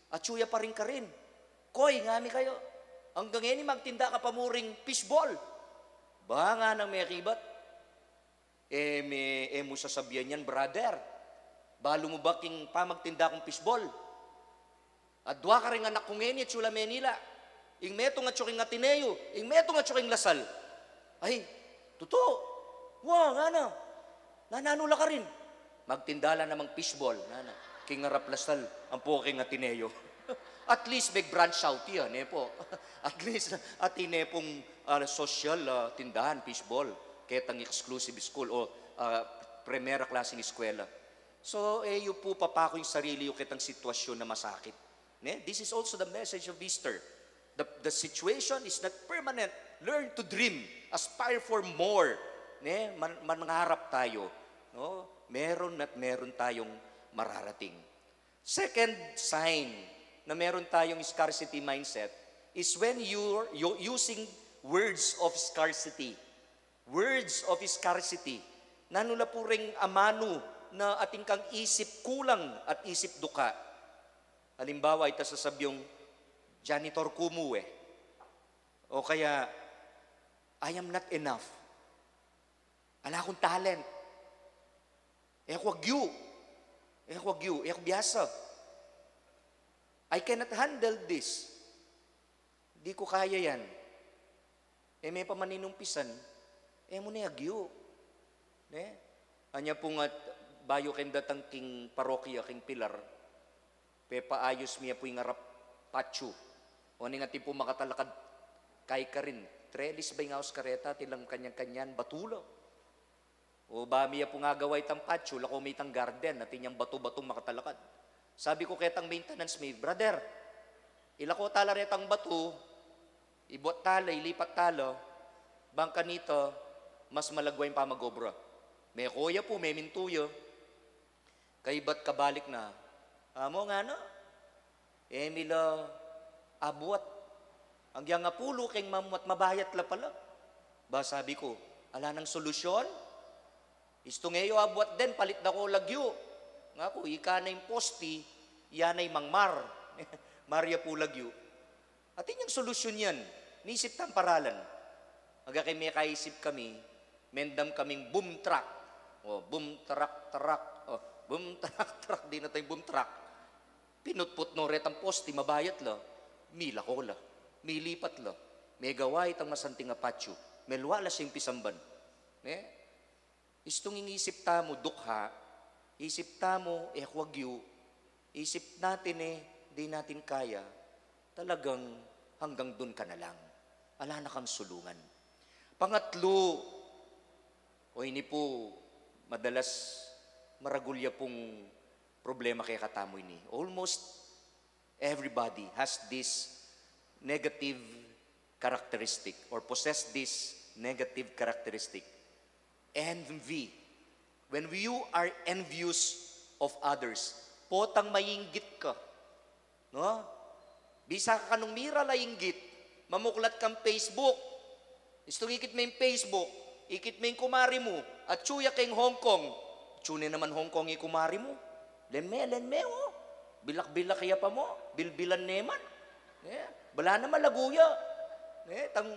atyu ya pa rin karin. Koy, ngami kayu, anggang ngeni magtinda ka pa mu ring fishball? Ba, nganang mekibat, e me, e mu sasabian yan, brother. Balu mu ba king pamagtinda kung fishball? Adwa karing anak ku ngeni atyu la Manila. Ing metung atyu king Ateneo, ing metung atyu king La Salle. Ay, tutu. Wa, ngana. Nananu la karin? Magtinda la namang fishball, ngana. King arap La Salle, ampo king Ateneo. At least meg-branch out ya, ne pu? At least atin ne pung, ah, sosyal, ah, tindahan, fishball. Ketang exclusive school o, ah, primera klaseng eskwela. So, e yu pu papaku ing sarili yu ketang sitwasyun a masakit. Ne? This is also the message of Easter. The, the situation is not permanent. Learn to dream. Aspire for more. Ne? Man-, mangarap tayo. No? Meron at meron tayong mararating. Second sign na meron tayong scarcity mindset is when you're, you're using words of scarcity. Words of scarcity. Nanu la pu ring amanu na atin kang isip kulang at isip dukha? Halimbawa, ita sasabyung, "Janitor ku mu e." O kaya, "I am not enough. Ala kung talent. E ku agyu. E ku agyu. E ku biasa. I cannot handle this. Di ku kaya yan." E me pa man inumpisan, e mu ne agyu. Ne? Anya pu nga bayu keng datang king parokya, king Pilar, pepaayus mi ya pu ing arap patio. O, ning atin pu makatalakad kay karin, trelis ba ing aus kareta, atin lang kanyan-kanyan, batu la. O, ba mi ya pung agawa itang patio, lako mi itang garden, atin yang batu-batung makatalakad. Sabi ku ketang maintenance mi, "Brother, ilako tala retang batu, ibuat tala, ilipat tala, bang kanita, mas malagwa ing pamag-obra." Meko ya pu, memintu ya. Kaybat kabalik na, "Amo," ngana, "e mi la abuat. Agyang apulu keng mamuat, mabayat la pala." Ba, sabi ku, "Ala nang solusyon? Istung e yu abuat den, palit da ko lagyu." Ngaku, "Ika na ing posti, ya na ing mangmar." Mar ya pu lagyu. Atin yang solusyun yan. Nisip tang paralan. Aga keng mekaisip kami, mendam kaming boom truck. O, boom truck, truck. O, boom truck, truck, di na tayung boom truck. Pinutput no retang posti, mabayat la. Milako la. Milipat la. Megawa itang masanting a patio. Melwa la siyang pisamban. Ne? Istung ing isip tamu dukha, isip tamu e ku agyu, isip natin e, di natin kaya, talagang hanggang dun ka na lang. Ala na kang sulungan. Pangatlu, o ini pu, madalas maragul ya pung problema kekatamu ini. Almost everybody has this negative characteristic or possess this negative characteristic. Envy. When you are envious of others, potang mainggit ka. No? Bisa ka kanung miral a inggit, mamuklat kang Facebook. Istung ikit me ing Facebook, ikit me ing kumari mu, atyu ya keng Hong Kong. Atyu ne naman Hong Kong ing kumari mu. Len me, len me, o. Bilak-bilak ya pa mu, bilbilan ne man. Ne? Bala na malagu ya. Ne? Tang,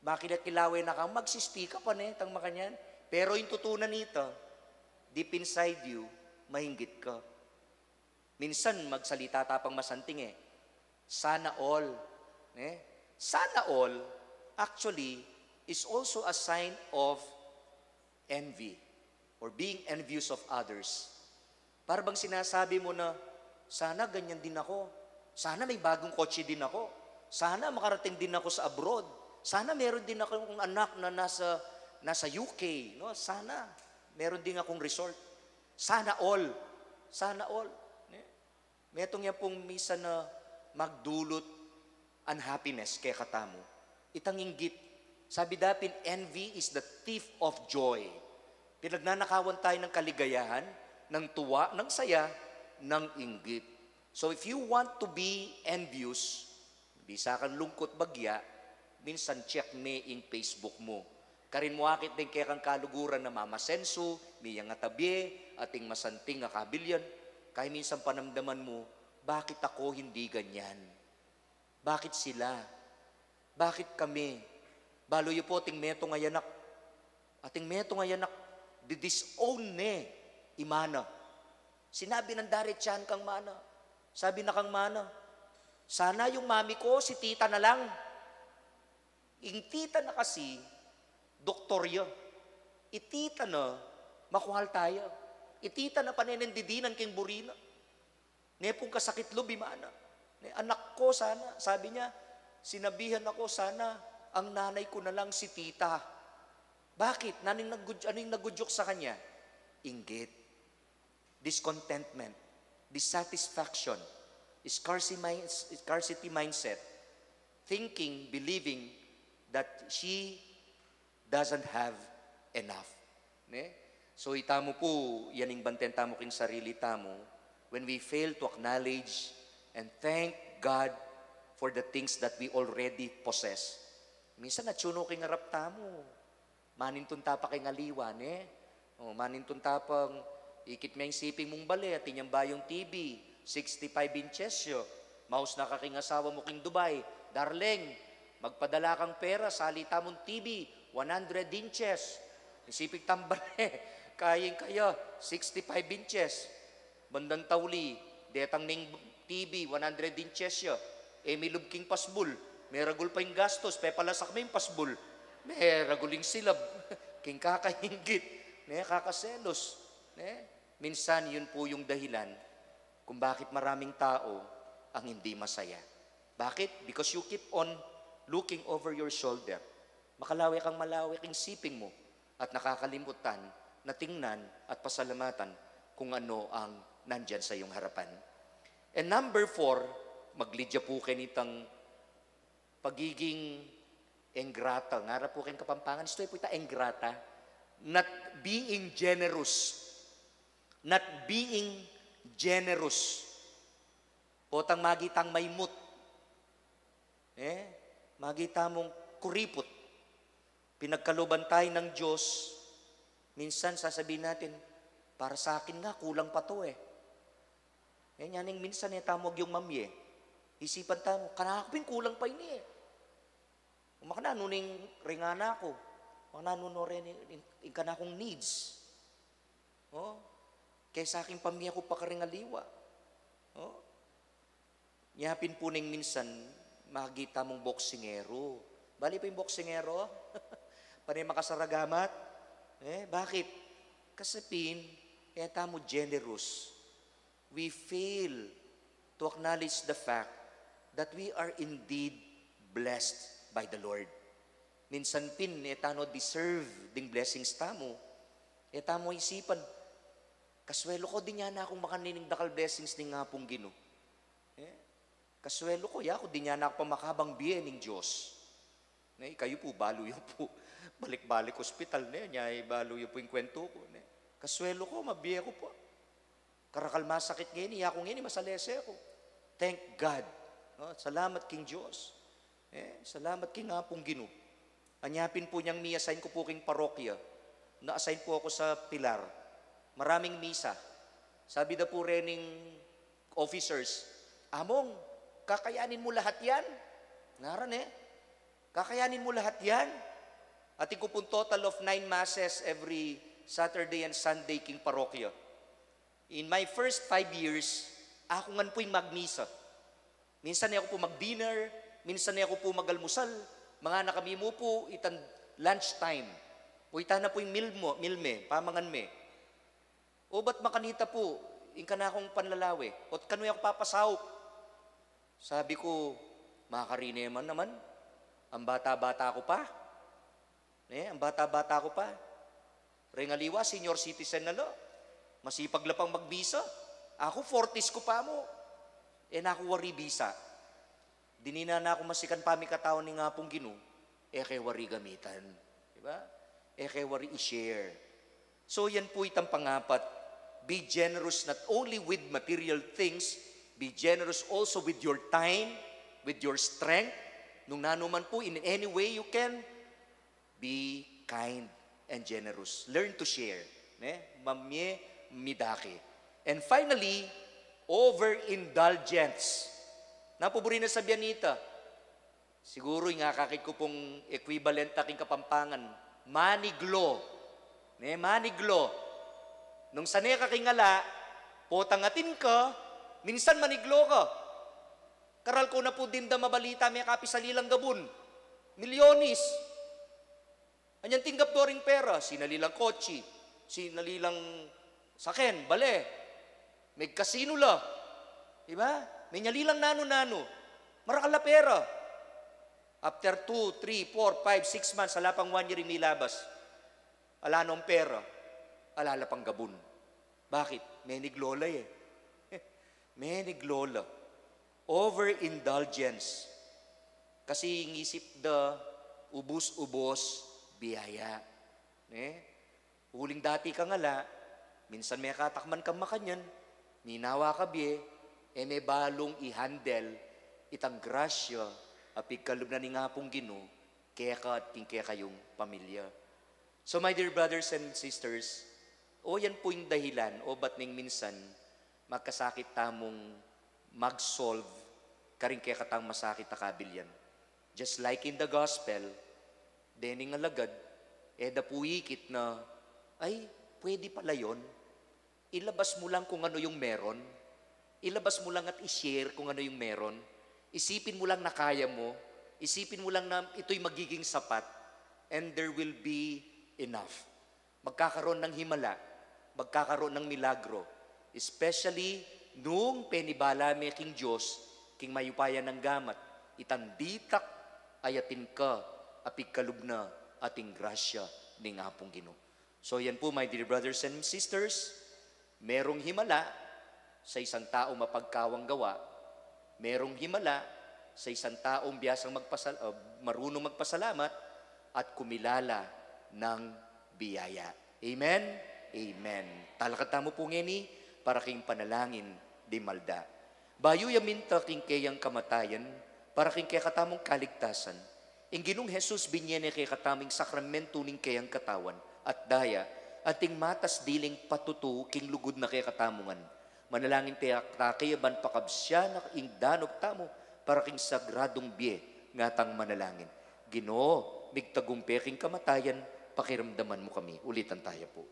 makilakilawe na ka, magsisti ka pa, ne? Tang makanyan. Pero ing tutu na nita, deep inside you, mainggit ka. Minsan, magsalita ta pang masanting e. Sana all. Ne? Sana all, actually, is also a sign of envy or being envious of others. Para bang sinasabi mo na, "Sana ganyan din ako. Sana may bagong kotse din ako. Sana makarating din ako sa abroad. Sana meron din akong anak na nasa, nasa U K, no? Sana meron din akong resort." Sana all. Sana all. Ne? Metung yan pung misan a magdulut unhappiness kekatamu. Itang inggit. Sabi da pin, "Envy is the thief of joy." Pinagnanakawan tayo ng kaligayahan, ng tuwa, ng saya, ng inggit. So if you want to be envious, bisa kang lungkut bagya, minsan check me ing Facebook mu. Karin mu akit deng kekang kaluguran a mamasensu, miyang atabie, ating masanting a kabilyan. Kaya minsan panamdaman mu, "Bakit ako hindi ganyan? Bakit sila? Bakit kami?" Balu yu pu ating metung a anak. Ating metung a anak, di-disown ne i mana. Sinabi nang daretsahan kang mana. Sabi na kang mana, "Sana yung mami ko, si tita na lang." Ing tita na kasi, doktor ya. I tita na, makwalta ya. I tita na, panenendidinan keng buri na. Ne pung kasakit lub i mana. Ne, "Anak ko sana," sabi niya, "sinabihan ako sana ang nanay ko na lang si tita." Bakit? Nanu ing nagud-, ano ing nagudyok sa kanya? Inggit. Discontentment. Dissatisfaction. Scarcity, mind-, scarcity mindset. Thinking, believing that she doesn't have enough. Ne? So, itamu pu, yan ing banten tamu king sarili tamu, when we fail to acknowledge and thank God for the things that we already possess. Minsan, atiu no king arap tamu. Manintun ta pa king aliwa, ne? O, manintun ta pang ikit me ing siping mung bale, atin yang bayung T V, sixty-five inches ya. Maus na ka king asawa mu king Dubai, "Darling, magpadala kang pera, sali tamung T V, one hundred inches." Ing siping tang bale, kayang-kaya, sixty-five inches. Bandang tauli, detang ning T V, one hundred inches ya. E, milub king pasbul, meragul pa ing gastus, pepalasak me ing pasbul, meragul ing silab, king kakainggit, ne, kakaselos, ne? Minsan, yun pu yung dahilan kung bakit maraming tao ang hindi masaya. Bakit? Because you keep on looking over your shoulder. Makalawe kang malawe king siping mu at nakakalimutan na tingnan at pasalamatan kung ano ang nandyan sa iyong harapan. And number four, maglidya pu kenitang pagiging enggrata. Ngara pu keng Kapampangan, istu pu ita enggrata. Not being generous. Not being generous. Potang magitang maimut. Eh, magita mung kuriput. Pinagkalooban tayo ng Diyos, minsan sasabihin natin, "Para sa akin nga, kulang pa to eh." Eh, nyaning minsan eh, tamu agyung mamie. Isipan tamu, "Kanaku pin kulang pa ini eh. Makananu ning reng anak ku? Makananu no rin ing, ing kanakung needs? Oh, kesa king pamie ku pa karing aliwa." Oh, nya pin pu ning minsan, magita mung boksingero. Bale pa ing boksingero? Pane makasaragamat? Eh, bakit? Kasi pin, e tamu generous. We fail to acknowledge the fact that we are indeed blessed by the Lord. Minsan pin, e tanu deserve ding blessings tamu. E tamu isipan, "Kaswelu ku, dinan na kung makanini ing dakal blessings ning Apung Ginu. Eh, kaswelu ku, yaku dinan na ku pa makabang bie ning Dios." Ne, ikayu pu, balu yu pu. Balik-balik ospital, ne, nya, eh, balu yu pu ing kwentu ku, ne. "Kaswelu ku, mabie ku pa. Karakal masakit ngeni, yaku ngeni masalese ku. Thank God." No? Salamat king Dios. Eh, salamat king Apung Ginu. Anya pin pu nyang mi-assign ku pu king parokya, na-assign pu aku sa Pilar. Maraming misa. Sabi da pu rening officers, "Among, kakayanin mu lahat yan?" Ngaran eh. "Kakayanin mu lahat yan?" Atin ku pung total of nine masses every Saturday and Sunday king parokya. In my first five years, aku ngan pu ing magmisa. Minsan e ku pu mag-dinner, minsan e ku pu mag-almusal. Mangan na kami mu pu, itang lunch time. O ita na pu ing meal mu, meal me, pamangan me. "O, ba't makanita pu ing kanakung panlalawe? O't kanu e ku papasaup?" Sabi ku, "Makarine man naman. Ang bata-bata ku pa. Ne, ang bata-bata ku pa. Reng aliwa, senior citizen na la. Masipag la pang magmisa. Aku, forties ku pa mu. E na ku wari bisa. Dinan na ku masikan pamikatau ning Apung Ginu. E ke wari gamitan." Di ba? E ke wari i-share. So, yan pu itang pangapat. Be generous not only with material things, be generous also with your time, with your strength. Nung nanu man pu, in any way you can, be Kind and generous. Learn to share. Ne? Mamie midake. And finally, overindulgence. Na pu buri na sabian nita. Siguru, ing akakit ku pung equivalent na king Kapampangan, maniglo. Ne, maniglo. Nung sane ka king ala, potang atin ka, minsan maniglo ka. Karal ko na pu dinda mabalita, mekapi salilang gabun. Milyones. Anyan tinggap do ring pera, sinalilang kotse, sinalilang saken, bale, megkasino la. Diba? Menyalilang nanu-nanu. Marakal a pera. After two, three, four, five, six months, ala pang one year, imilabas. Ala nong pera. Ala la pang gabun. Bakit? Meniglo la e. Meniglo la. Overindulgence. Kasi ing isip da, ubus-ubus biyaya. Ne? Uling dati kang ala, minsan mekatakman kang makanyan, minawa ka bie, e me balung i-handle itang grasya a pigkalub na ning Apung Ginu keka at king kekayung pamilya. So, my dear brothers and sisters, o yan pu ing dahilan, o bat ning minsan, magkasakit tamung mag-solve karing kekatang masakit a kabilyan. Just like in the gospel, dening alagad, e da pu ikit na, ay, pwede pala yun. Ilabas mo lang kung ano yung meron. Ilabas mo lang at i-share kung ano yung meron. Isipin mo lang na kaya mo. Isipin mo lang na ito'y magiging sapat. And there will be enough. Magkakaroon ng himala, magkakaroon ng milagro, especially nung penibala me king Dios, king mayupaya nang gamat, itang ditak ay atin ka, a pigkalub na ating grasya ning Apung Ginu. So yan po, my dear brothers and sisters, merong himala sa isang taong mapagkawang gawa, merong himala sa isang taong biyasang magpasal-, uh, marunong magpasalamat at kumilala ng biyaya. Amen? Amen. Talakad tamu pu ngeni para king panalangin di malda. Bayu ya minta king keyang kamatayan para king kekatamung kaligtasan, ing Ginung Jesus binie ne kekatamu ing sakramentu ning keyang katawan at daya, anting matas diling patutu king lugud na kekatamu ngan. Manalangin ta kaya ban pakabsian na ing danup tamu para king sagradung bie. Ngatang manalangin, Ginu, migtagumpe king kamatayan, pakiramdaman mu kami. Ulitan taya pu.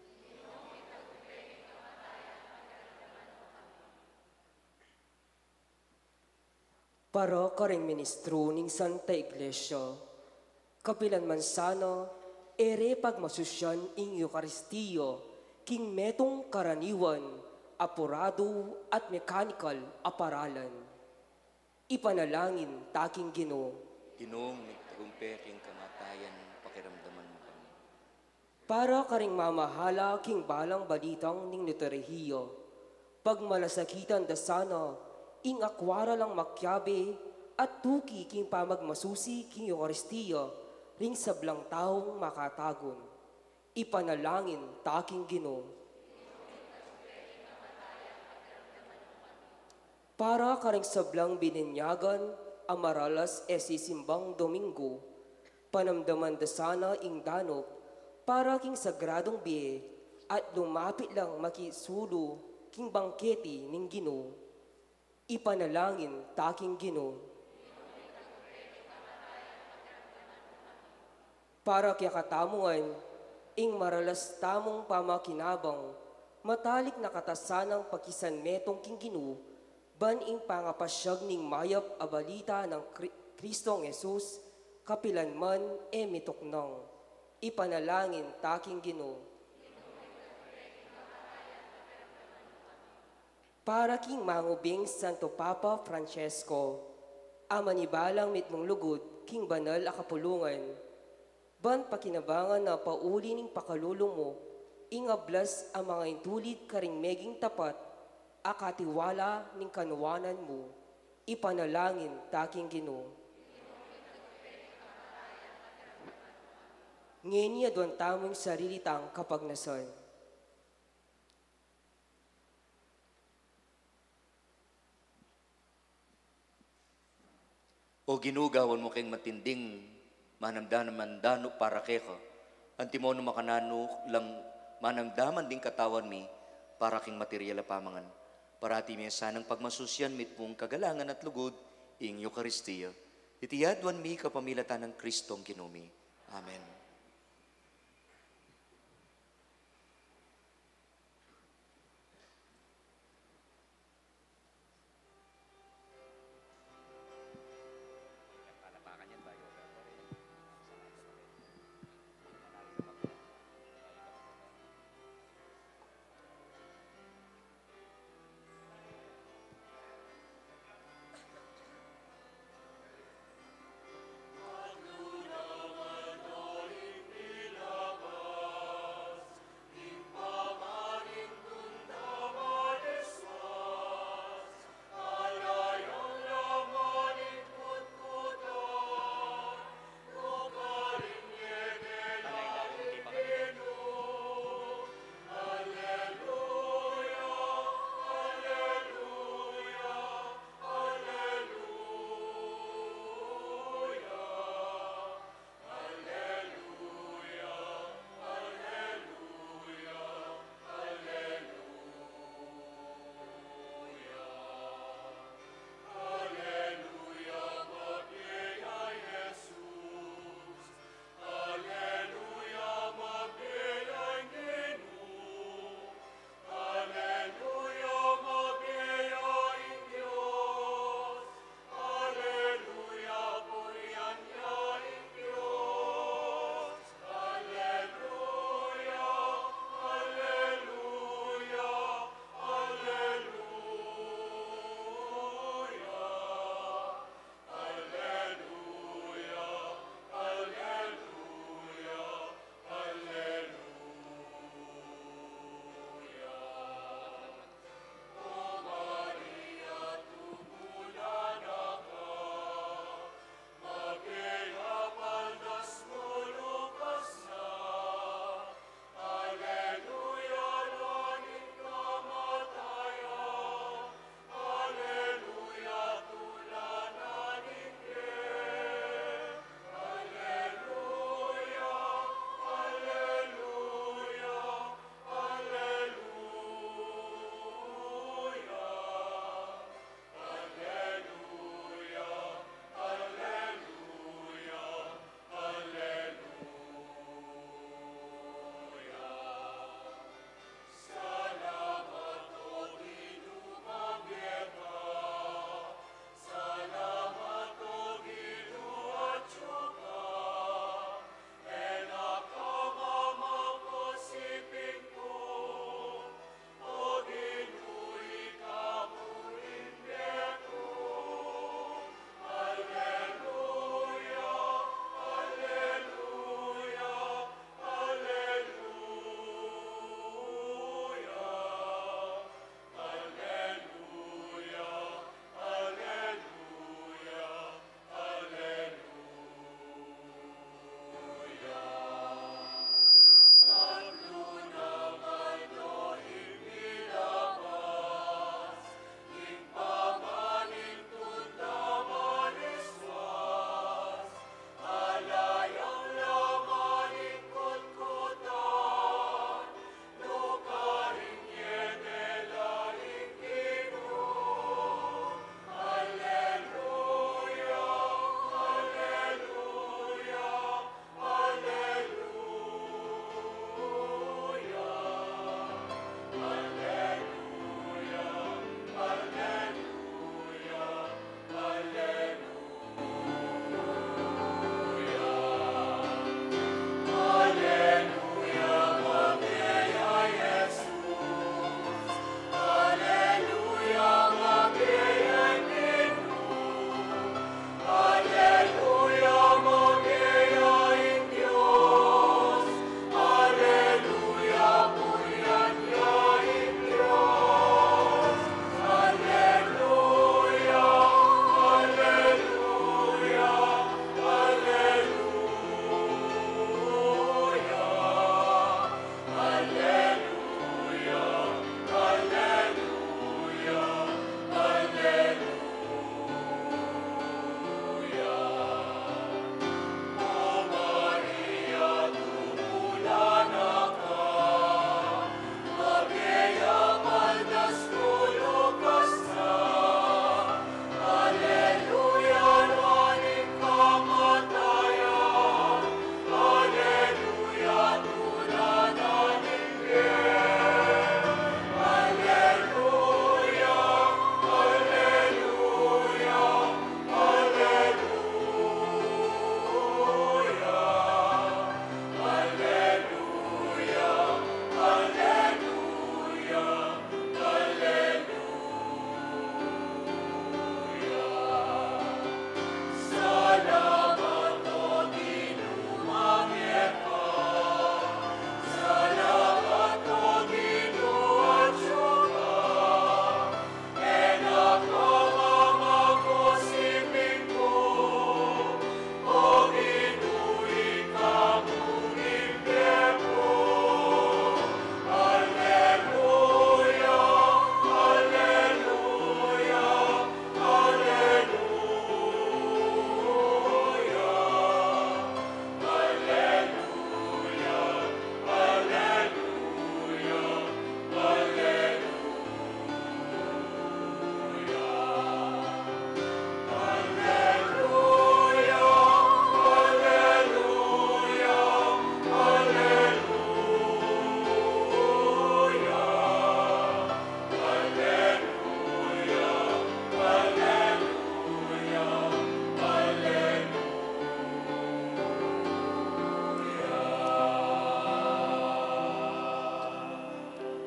Para karing ministro ning Santa Iglesia, kapilan man sana, e re pagmasusian ing Eukaristia king metung karaniwan, apuradu at mekanikal a paralan. Ipanalangin ta king Ginu. Ginung migtagumpe king kamatayan, pakiramdaman mu kami. Para karing mamahala king balang balitang ning liturhiya, pagmalasakitan da sana ing akwara lang makiabe at tuki king pamagmasusi king Eukaristia ring sablang taung makatagun. Ipanalangin ta king Ginu. Para karing sablang bininyagan a maralas e sisimbang Domingo, panamdaman da sana ing danup para king sagradung bie at lumapit lang makisulu king bangkete ning Ginu. Ipanalangin ta king Ginu. Para kekatamu ngan, ing maralas tamung pamakinabang, matalik na kata sanang pakisanmetung king Ginu, ban ing pangapasyag ning mayap a balita nang Kri-, Kristong Jesus, kapilan man e mituknang. Ipanalangin ta king Ginu. Para king mangubing Santo Papa Francesco, a manibalang mitmung lugud king banal a kapulungan, ban pakinabangan na pauli ning pakalulu mu ing ablas a mangaintulid karing meging tapat a katiwala ning kanuanan mu, ipanalangin ta king Ginu. Ngeni aduan tamu ing sarili tang kapagnasan. O Ginu, gawan mu keng matinding manamdaman danup para keka, Antimo nung makananu lang manamdaman ding katawan mi para king material a pamangan, parati mi sanang pagmasusyan mitmung kagalangan at lugud ing Eukaristia. Iti yaduan mi kapamilatan nang Kristong Ginu mi. Amen.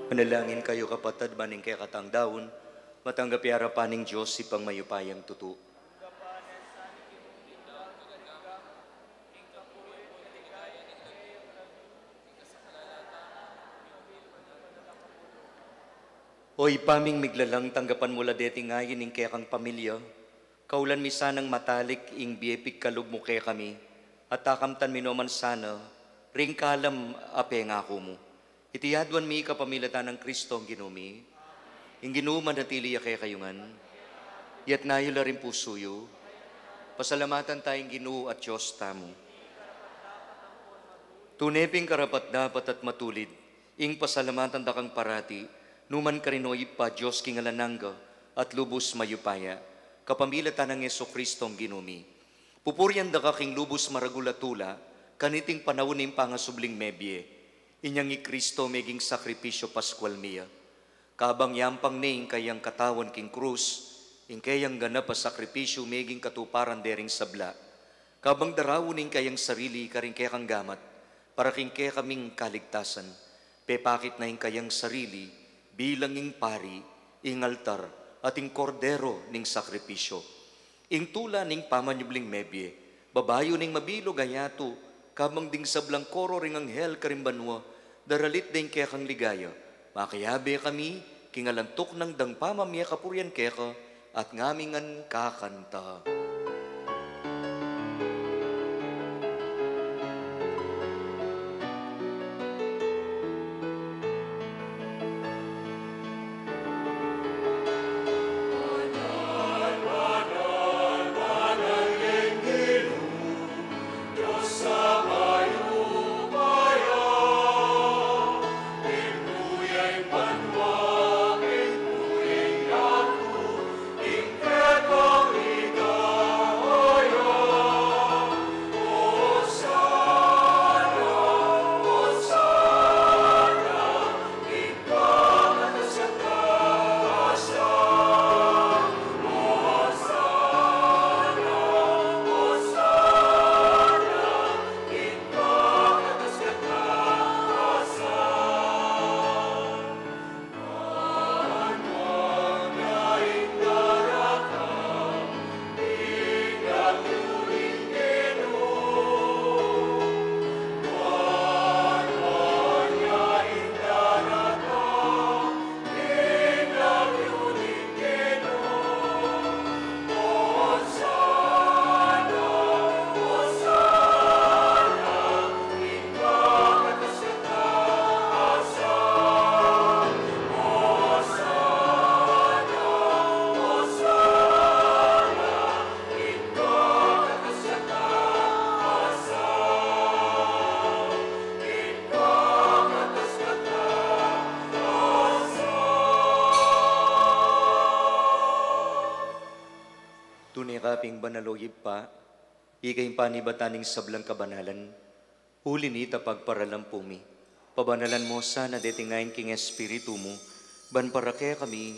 Manalangin kayu, kapatad, ban ing kekatang daun matanggap ya arapan ning Dios Ibpang mayupayang tutu. O Ibpa ming miglalang, tanggapan mu la deti ngeni ing kekang pamilya. Kaulan mi sanang matalik ing bie pigkalub mu kekami, at takamtan mi no man sana ring kalam a pengaku mu. Iti aduan mi kapamilatan nang Kristong Ginu mi. Ing Ginu manatili ya kekayu ngan. Iyatas yu la ring pusu yu. Pasalamatan taya ing Ginu at Dios tamu. Tune ping karapat-dapat at matulid ing pasalamatan da kang parati, nu man karin, o Ibpa, Dios king alang angga at lubus mayupaya, kapamilatan nang Jesucristong Ginu mi. Pupurian da ka king lubus maragul a tula kaniting panaun ning pangasubling mebie. Inyang i Kristo meging sakripisyu Paskual mi ya. Kabang yampang ne ing kayang katawan king krus, ing kayang ganap a sakripisyu meging katuparan dering sabla. Kabang daraun ne ing kayang sarili karing kekang gamat para king kekaming kaligtasan, pepakit na ing kayang sarili bilang ing pari, ing altar, at ing kordero ning sakripisyu. Ing tula ning pamanyubling mebie, babayu ning mabilug a yatu, kabang ding sablang koro ring anghel karing banua, daralit da ing kekang ligaya. Makayabe kami king alang tuknang dang pamamie kapurian keka, at ngami ngan kakanta. Tune ka pin banal, o Ibpa, ika ing panibatan ning sablang kabanalan. Uli nita, pagparalampu mi, pabanalan mu sana deti ngeni king Espiritu mu, ban para kekami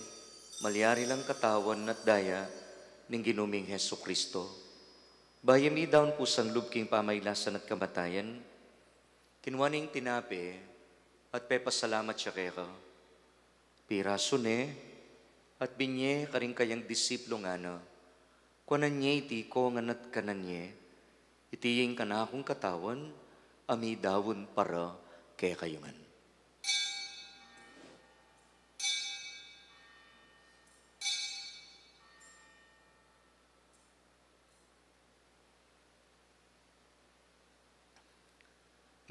malyari lang katawan at daya ning Ginu ming Jesucristo. Bayu mi daun pusang lub king pamailasan at kamatayan, kinua ne ing tinape at pepasalamat ya keka. Pirasu ne at binye karing kayang disipulu, ngana: Kuanan ye iti kongan at kanan ye, iti ing kanakung katawan a midaun para kekayu ngan.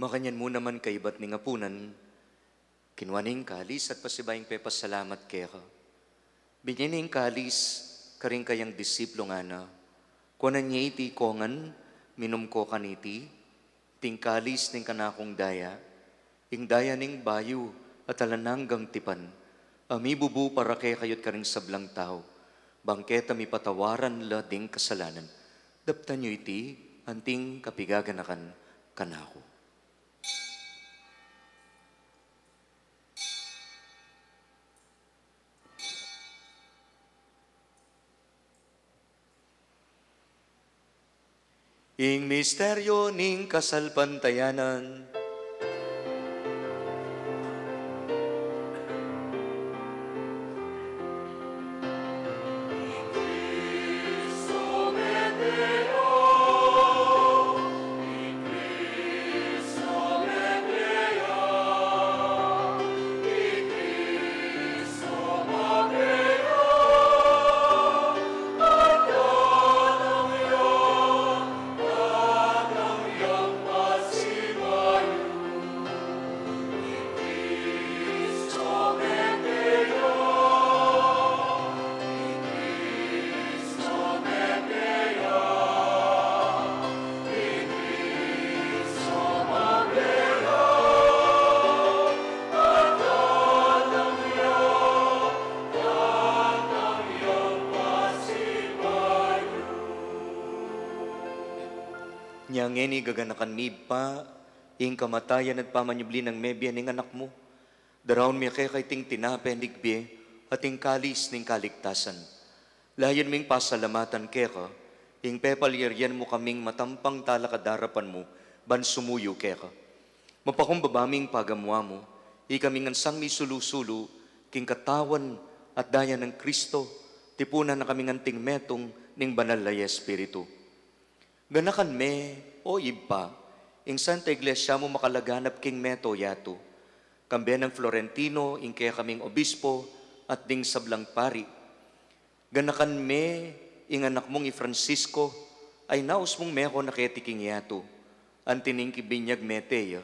Makanyan mu naman kaibat ning apunan, kinua ne ing kalis at pasibayu ing pepasalamat keka. Binye ne ing kalis karing kayang disipulu, ngana: Kuanan ye iti kongan, minum ko kaniti, iti ing kalis ning kanakung daya, ing daya ning bayu at alang anggang tipan, a mibubu para kekayu at karing sablang tau, bang keta mipatawaran la ding kasalanan. Daptan yu iti anting kapigaganakan kanaku. Ing misteryu ning kasalpantayanan. Ngeni gaganakan mi, Ibpa, ing kamatayan at pamanyubli nang mebie ning Anak mu. Daraun mi keka iting tinape ning bie at ing kalis ning kaligtasan. Layun ming pasalamatan keka ing pepalyarian mu kaming matampang talakad king arapan mu ban sumuyu keka. Mapakumbaba ming pagamuan mu, ikami ngan sang misulu-sulu king katawan at daya nang Kristo, tipunan na kami ngan king metung ning Banal a Espiritu. Ganakan me, O Ibpa, ing Santa Iglesia mu makalaganap king mabilug a yatu, kambe nang Florentino, ing kekaming obispo, at ding sablang pari. Ganakan me ing anak mung i Francisco, a inaus mung meko na keti king yatu, anti ning kibinyag mete ya,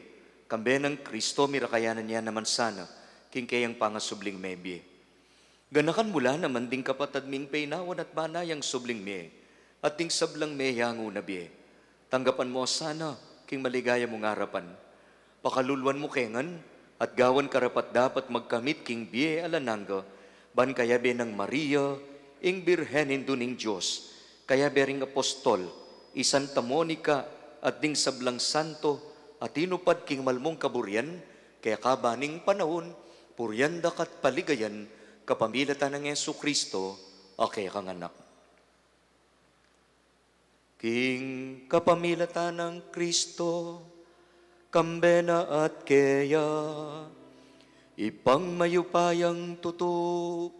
kambe nang Kristo mirakayanan ya naman sana king keyang pangasubling mebie. Ganakan mu la naman ding kapatad ming peinawan at mana yang subling mie, at ding sablang meyangu na bie. Tanggapan mu sana king maligaya mung arapan. Pakaluluan mu ke ngan, at gawan karapat-dapat magkamit king bie alang angga, ban kayabe nang Maria, ing Birhen Indu ning Dios, kayabe ring apostol, i Santa Monica, at ding sablang santo, a tinupad king malmung kaburian, keka ban ing panaun, purian da ka at paligayan, kapamilatan nang Jesucristo, a kekang Anak. King kapamilatan nang Kristo, kambe na at keya, Ibpang mayupayang tutu,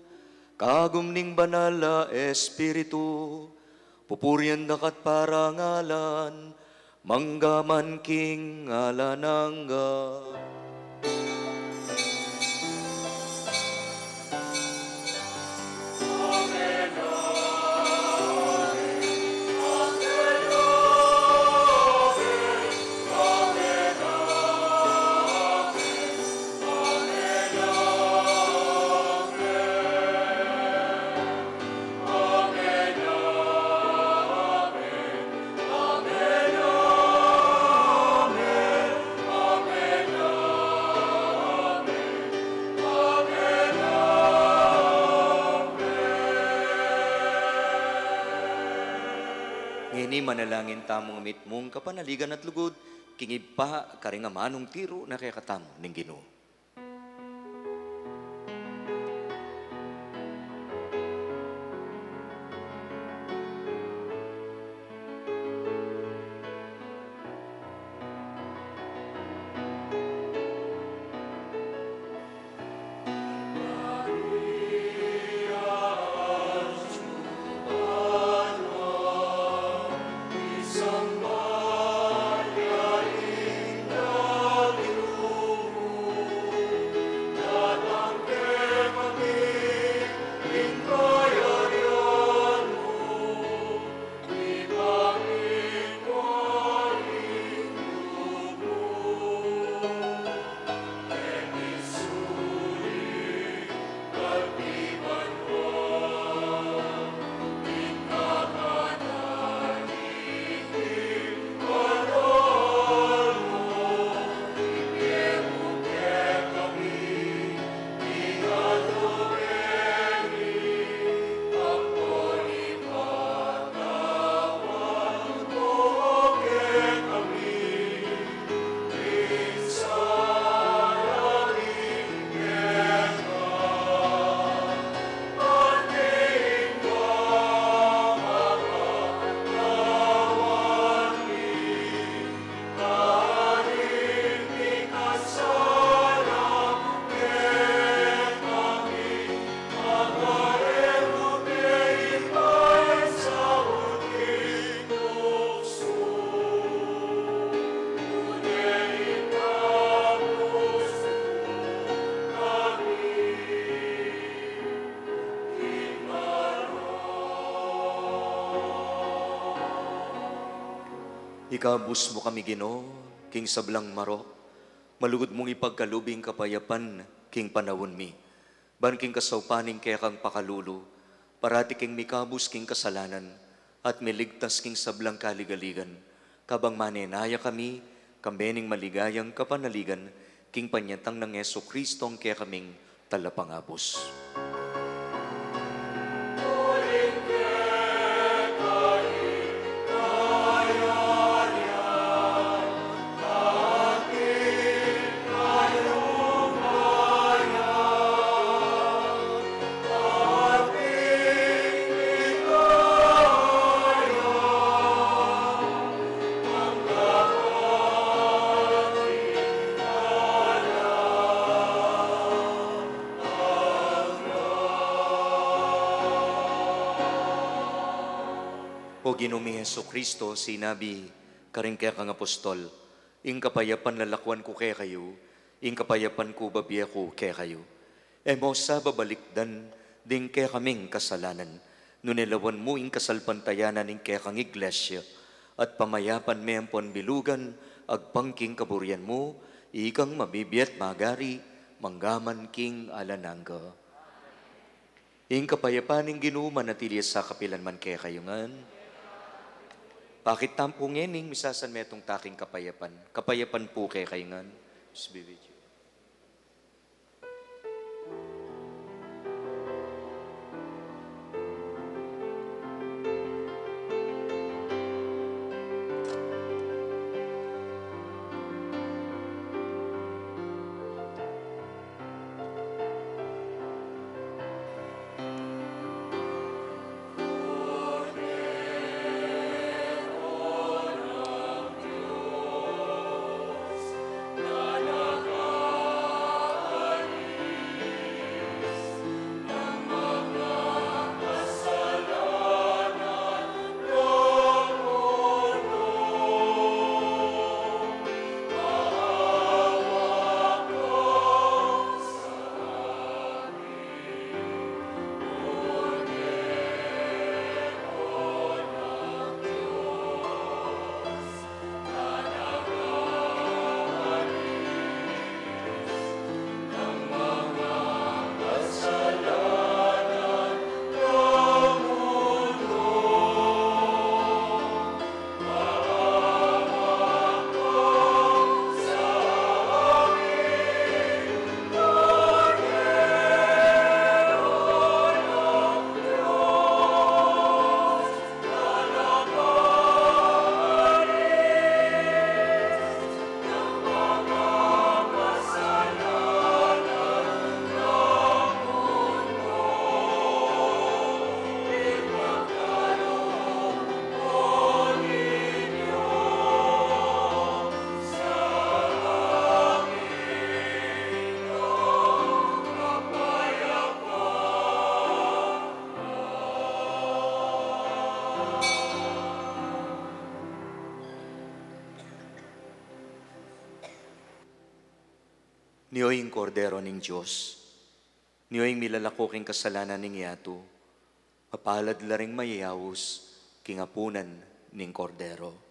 kagum ning Banal a Espiritu, pupurian da ka at parangalan, mangga man king alang angga. Ngeni manalangin tamung mitmung kapanaligan at lugud, king Ibpa, karing amanung tiru na kekatamu ning Ginu. Ikabus mu kami, Ginu, king sablang marok, malugud mung ipagkalub ing kapayapan king panaun mi. Ban king kasaupan ning kekang pakalulu, parati keng mikabus king kasalanan, at miligtas king sablang kaligaligan, kabang manenaya kami, kambe ning maligayang kapanaligan, king panyatang nang Jesucristong kekaming Talapangabus. Ginu ming Jesucristo sinabi karing kekang apostol, "Ing kapayapan lalakuan ku kekayu, ing kapayapan ku bibie ku kekayu." E mu sa babalikdan ding kekaming kasalanan, nune lawan mu ing kasalpantayanan ning kekang Iglesia, at pamayapan me ampon bilugan agpang king kaburian mu, ikang mabibie at magari, mangga man king alang angga. Ing kapayapan ning Ginu manatili ya sa kapilan man kekayu ngan. Pakit tamu pu ngening misasan metung taking kapayapan. Kapayapan pu kekayu ngan. Peace be with you. Nio ing Kordero ning Dios. Nio ing milalako king kasalanan ning yatu. Mapalad la ring mayayaus king apunan ning Kordero.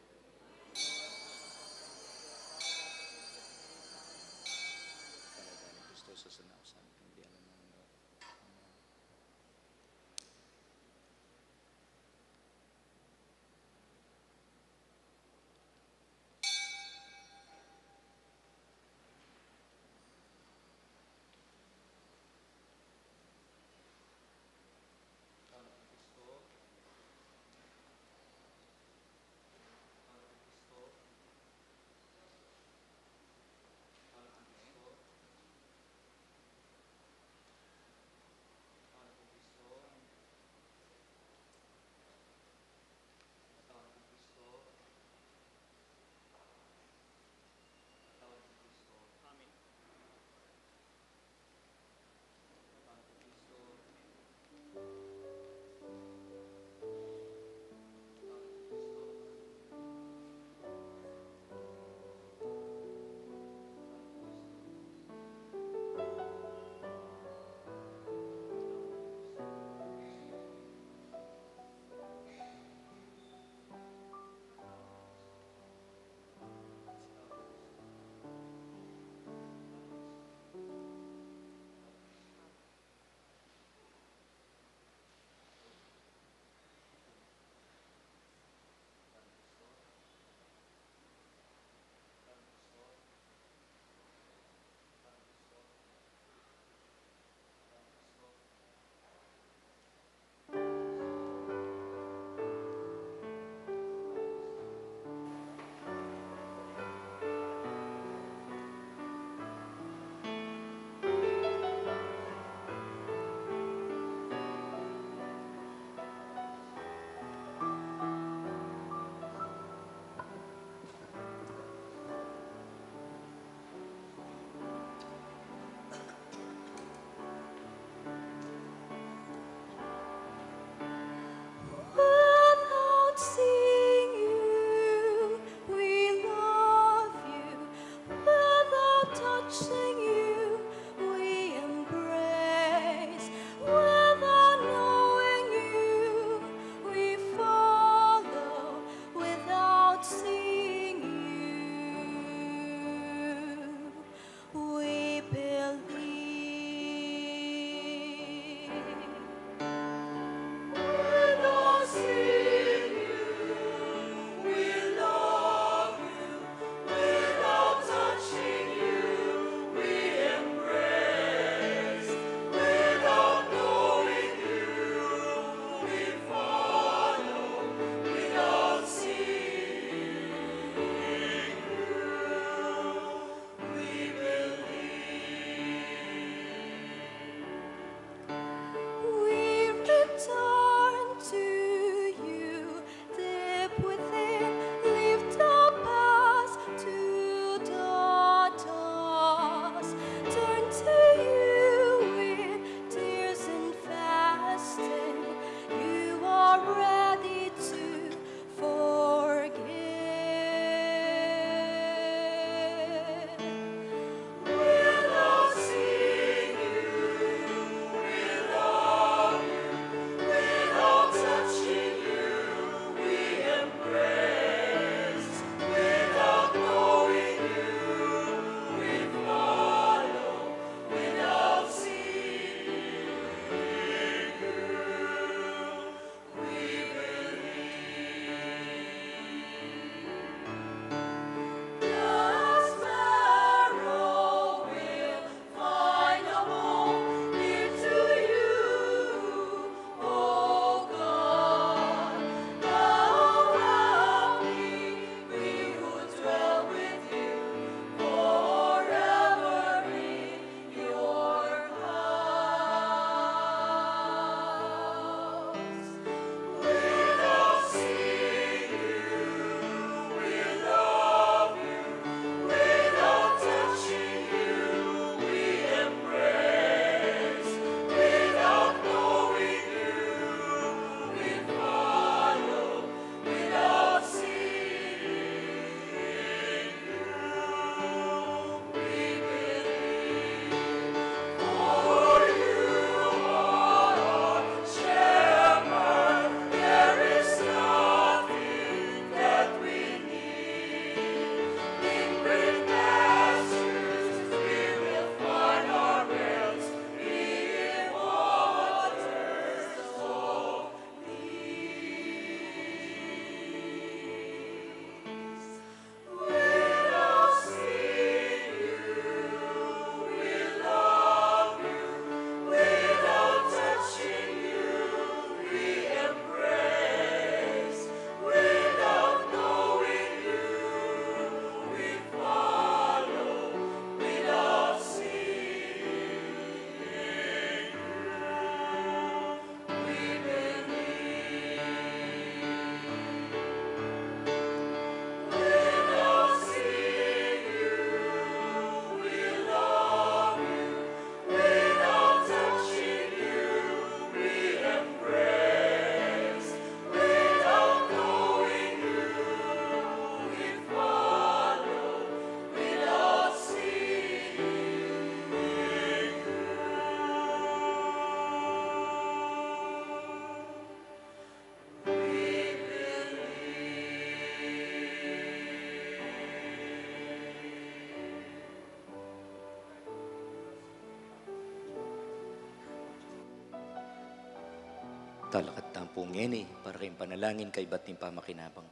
Talakad tamu pu ngeni para king panalangin kaybat ning pamakinabang.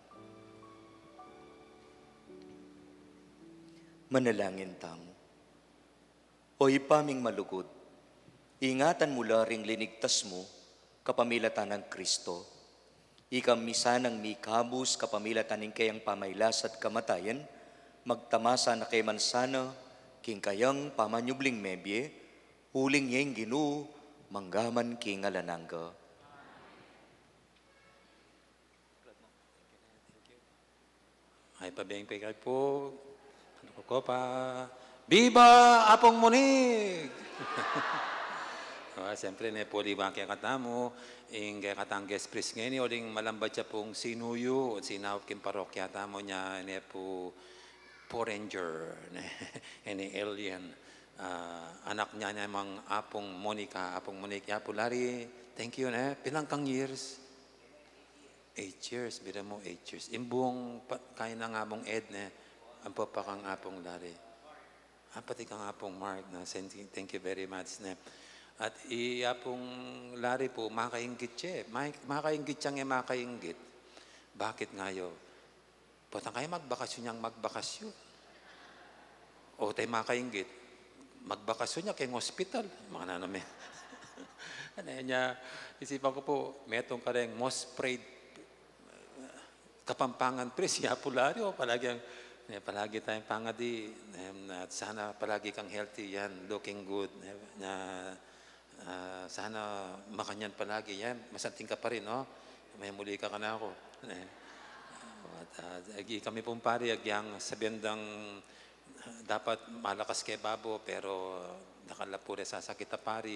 Manalangin tamu. O Ibpa ming malugud, ingatan mu la ring linigtas mu kapamilatan nang Kristo. Ikang misanang mikabus kapamilatan ning keyang pamailas at kamatayan, magtamasa na ke man sana king kayang pamanyubling mebie, uling ya ing Ginu, mangga man king alang angga. Ay, pabeng pe kayu pu. Ano ko pa? Biba Apung Munig! Ah, siyempre, ne, puli ba kekatamu, ing kekatang guest priest ngeni, uling malambat ya pung sinuyu, sinaup king parokya tamu nya, ne pu Poor Ranger, ne, any alien. Ah, anak nya, ne, mang Apung Monica, Apung Monica, Apu Larry, thank you, ne, pilang kang years? Eight years, bira mu, eight years. Ing bung pa-, kaina nang Apung Ed, ne, ampo pa kang Apung Larry. Ah, pati kang Apung Mark, na, sen-, thank you very much, ne. At i Apung Larry pu, makainggit ya, e. Ma-, makainggit yang e makainggit. Bakit nga yu? Potang kayu magbakasyon yang magbakasyon. O, tayu makainggit. Magbakasyon ya keng hospital. Mga nanu me. Ano nya, isipan ku pu, metung kareng most prayed, uh, Kapampangan priest, ya pu lari, o, palagi ang, eh, palagi tayung pangadi, em, at sana palagi kang healthy yan, looking good, eh, na, ah, sana makanyan palagi yan, masanting ka pa rin, no? May muli ka kanaku. Eh, at, ah, agi kami pung pari, agyang sabian dang dapat malakas ke babo, pero dakal la pu re sasakit a pari.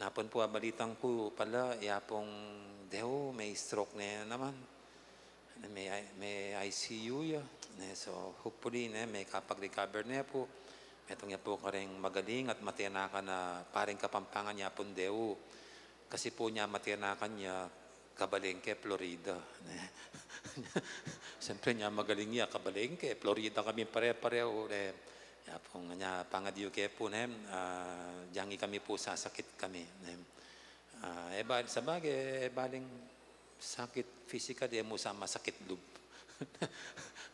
Napun pu, abalitan ku pala, ya pung Deo, may stroke ne naman. May, may I C U ya. Ne, so, hopefully, ne, makapag-recover ne pu. Metung ya pu kareng magaling at matinakan a paring Kapampangan, ya pung Deo. Kasi pu nya matinakan ya, kabalengke, Florida, ne. Siyempre, nya magaling ya, kabalengke, Florida kami pare-pareho, ne. Ya pung, nya pangadi yu ke pu, ne, ah, dyang kami pu sasakit kami, ne. Ah, e ba-, sabagay, e baling sakit pisikal, e mu sa masakit lub.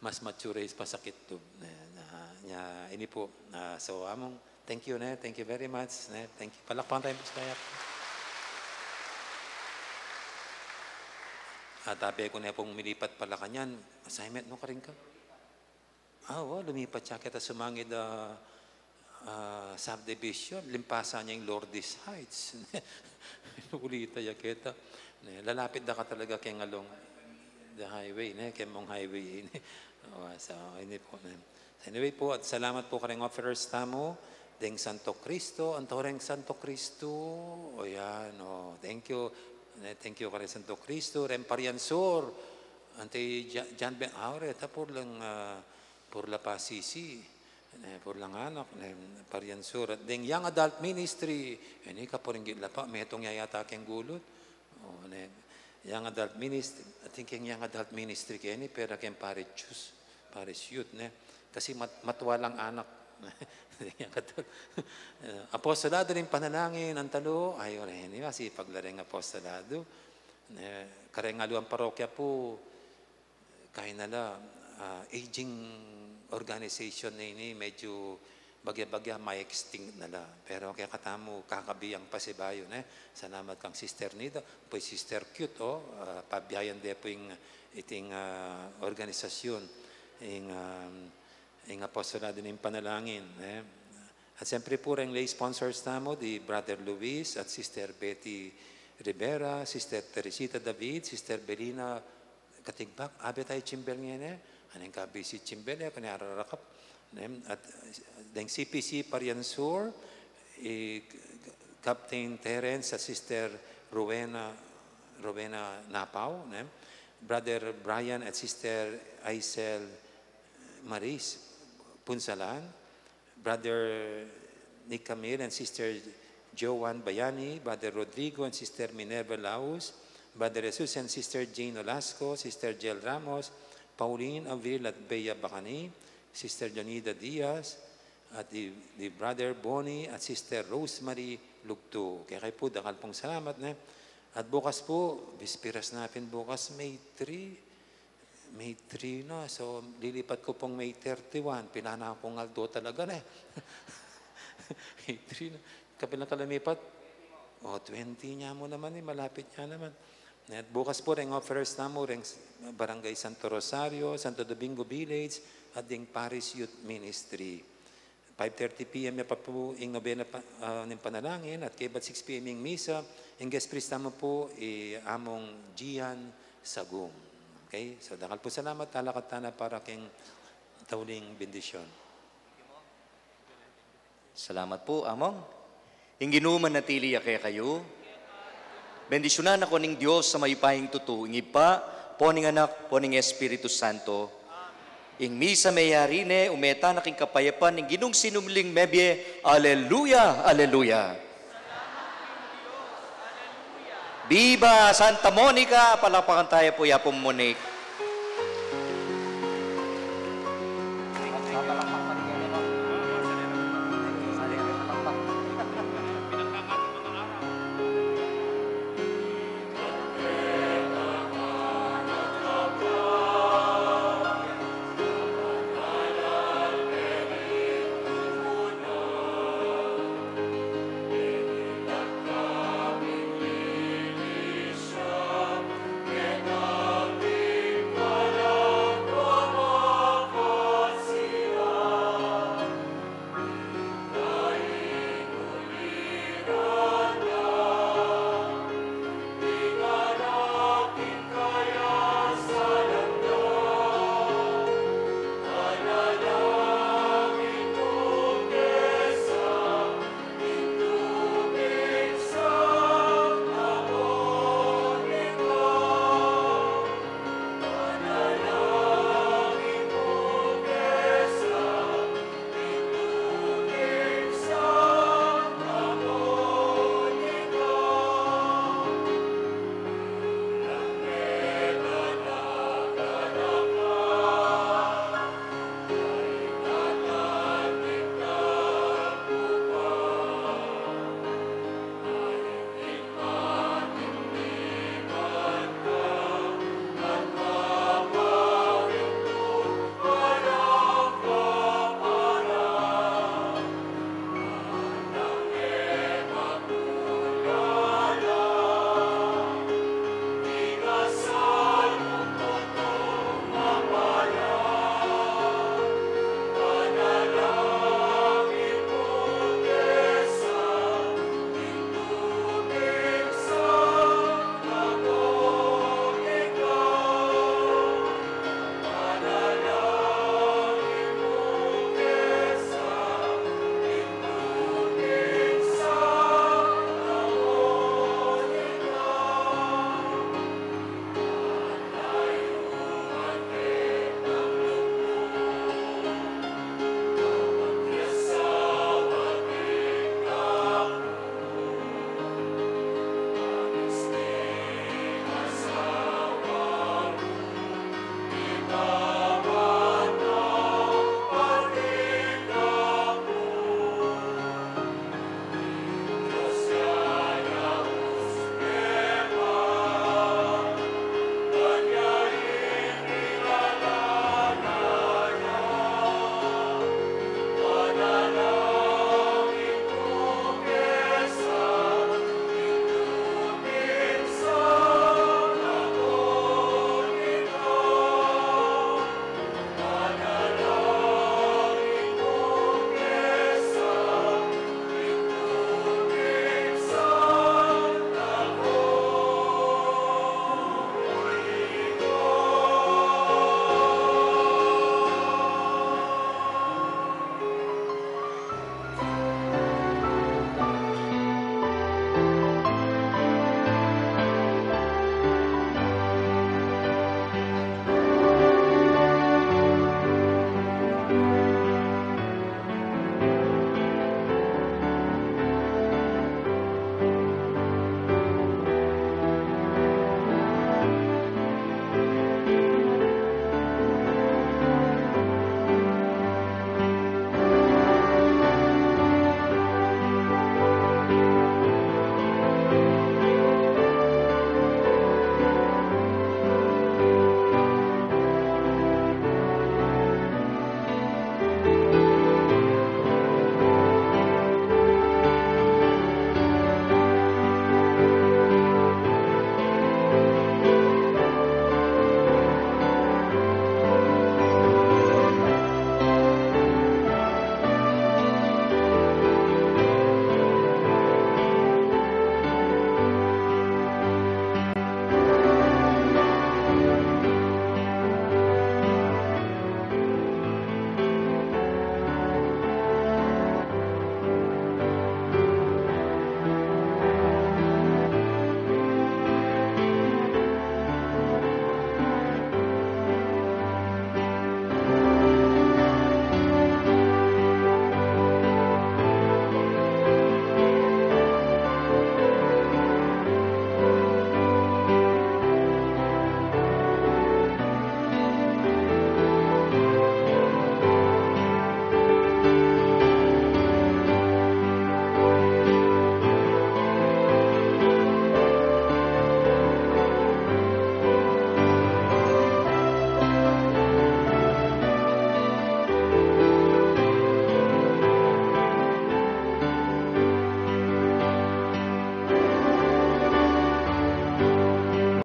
Mas mature is pasakit lub, ne. Nya, nya, ini pu, ah, so, among Thank you, ne? Thank you very much, ne? Thank you. Palakpakan tayu pu sa kaya. At abe ku ne pung milipat pala kanyan, assignment mu karin ka? Ah, wa, lumipat ya keta sumangid a, ah, subdivision, limpasan ne ing Lourdes Heights. Ulita ya keta. Ne, lalapit da ka talaga keng along the highway, ne? Keng mung highway, ne? Wa, so, ini pu, ne? Anyway pu, at salamat pu kareng offerers tamu, deng Santo Cristo, anto reng Santo Cristo, o yan, o, thank you, eh, thank you kareng Santo Cristo, reng Parian Sur, anti Ja-, Jan Ben, ah, reta purlang, ah, purla pa sisi, eh, purlang anak, eh, Parian Sur, at deng Young Adult Ministry, ini kapuringgit la pa, metung ya yata keng gulut, o, ne, Young Adult Ministry, I think keng Young Adult Ministry keni, pera keng Parish Youth. Parish Youth, ne? Kasi mat-, matwa lang anak. Young Adult. Eh, Apostolado ning Panalangin, antalo, ay, o reni, masipag la reng apostolado. Ne, kareng aliwang parokya pu, kaina la, ah, aging organization ne ini, medyu bagya-bagya, ma-extinct na la. Pero kekatamu, kakabi yang pasibayu, ne? Salamat kang Sister Nida, pu Sister Cute, o, ah, pabiayan de pu ing, iting, ah, organisasyun, ing, ah, ing Apostolado ning Panalangin, ne? At siyempre pu, reng lay sponsors tamu, di Brother Luis at Sister Betty Rivera, Sister Teresita David, Sister Belina Katigbak, abe tayu chimbel ngeni, aning kabisi chimbel, e, kani ararakap, ne? At, uh, deng C P C Parian Sur, i Captain Terence at Sister Rowena, Rowena Napao, ne? Brother Brian at Sister Aisel Maris Punsalan, Brother Nick Camille and Sister Joan Bayani, Brother Rodrigo and Sister Minerva Laus, Brother Jesus and Sister Jane Olasco, Sister Jel Ramos, Pauline Avril at Bea Bacani, Sister Jonida Diaz, at di, di Brother Bonnie at Sister Rosemary Lugtu. Kaya kayu pu, dakal pung salamat, ne? At bukas po, Bisperas na pin bukas, May three. May three na, so lilipat ko pong May thirty-one. Pinana kong aldo talaga na eh. May three na. Kapilan ka lumipat? O, twenty nya mu naman eh, malapit nya naman. At bukas po, reng offerers namu, reng Barangay Santo Rosario, Santo Domingo Village, at ding Parish Youth Ministry. Five thirty P M ya pa po ing nobena pa, ah, ning panalangin, at kaybat six P M ing misa, ing guest priest namu po, i Among Gian Sagum. Okay? So, dakal po salamat, talakad tana para king tauling bendisyon. Salamat po, Among. Ing Ginu manatili ya kekayu. Bendisyunan na kayu ning Dios a mayupayang tutu, ing Ibpa, ampo ning Anak, ampo ning Espiritu Santo. Ing misa meyari ne, ume tana king kapayapan ning Ginung sinubling mebie. Aleluya, aleluya. Viva Santa Monica! Palakpakan taya pu i Apung Monique.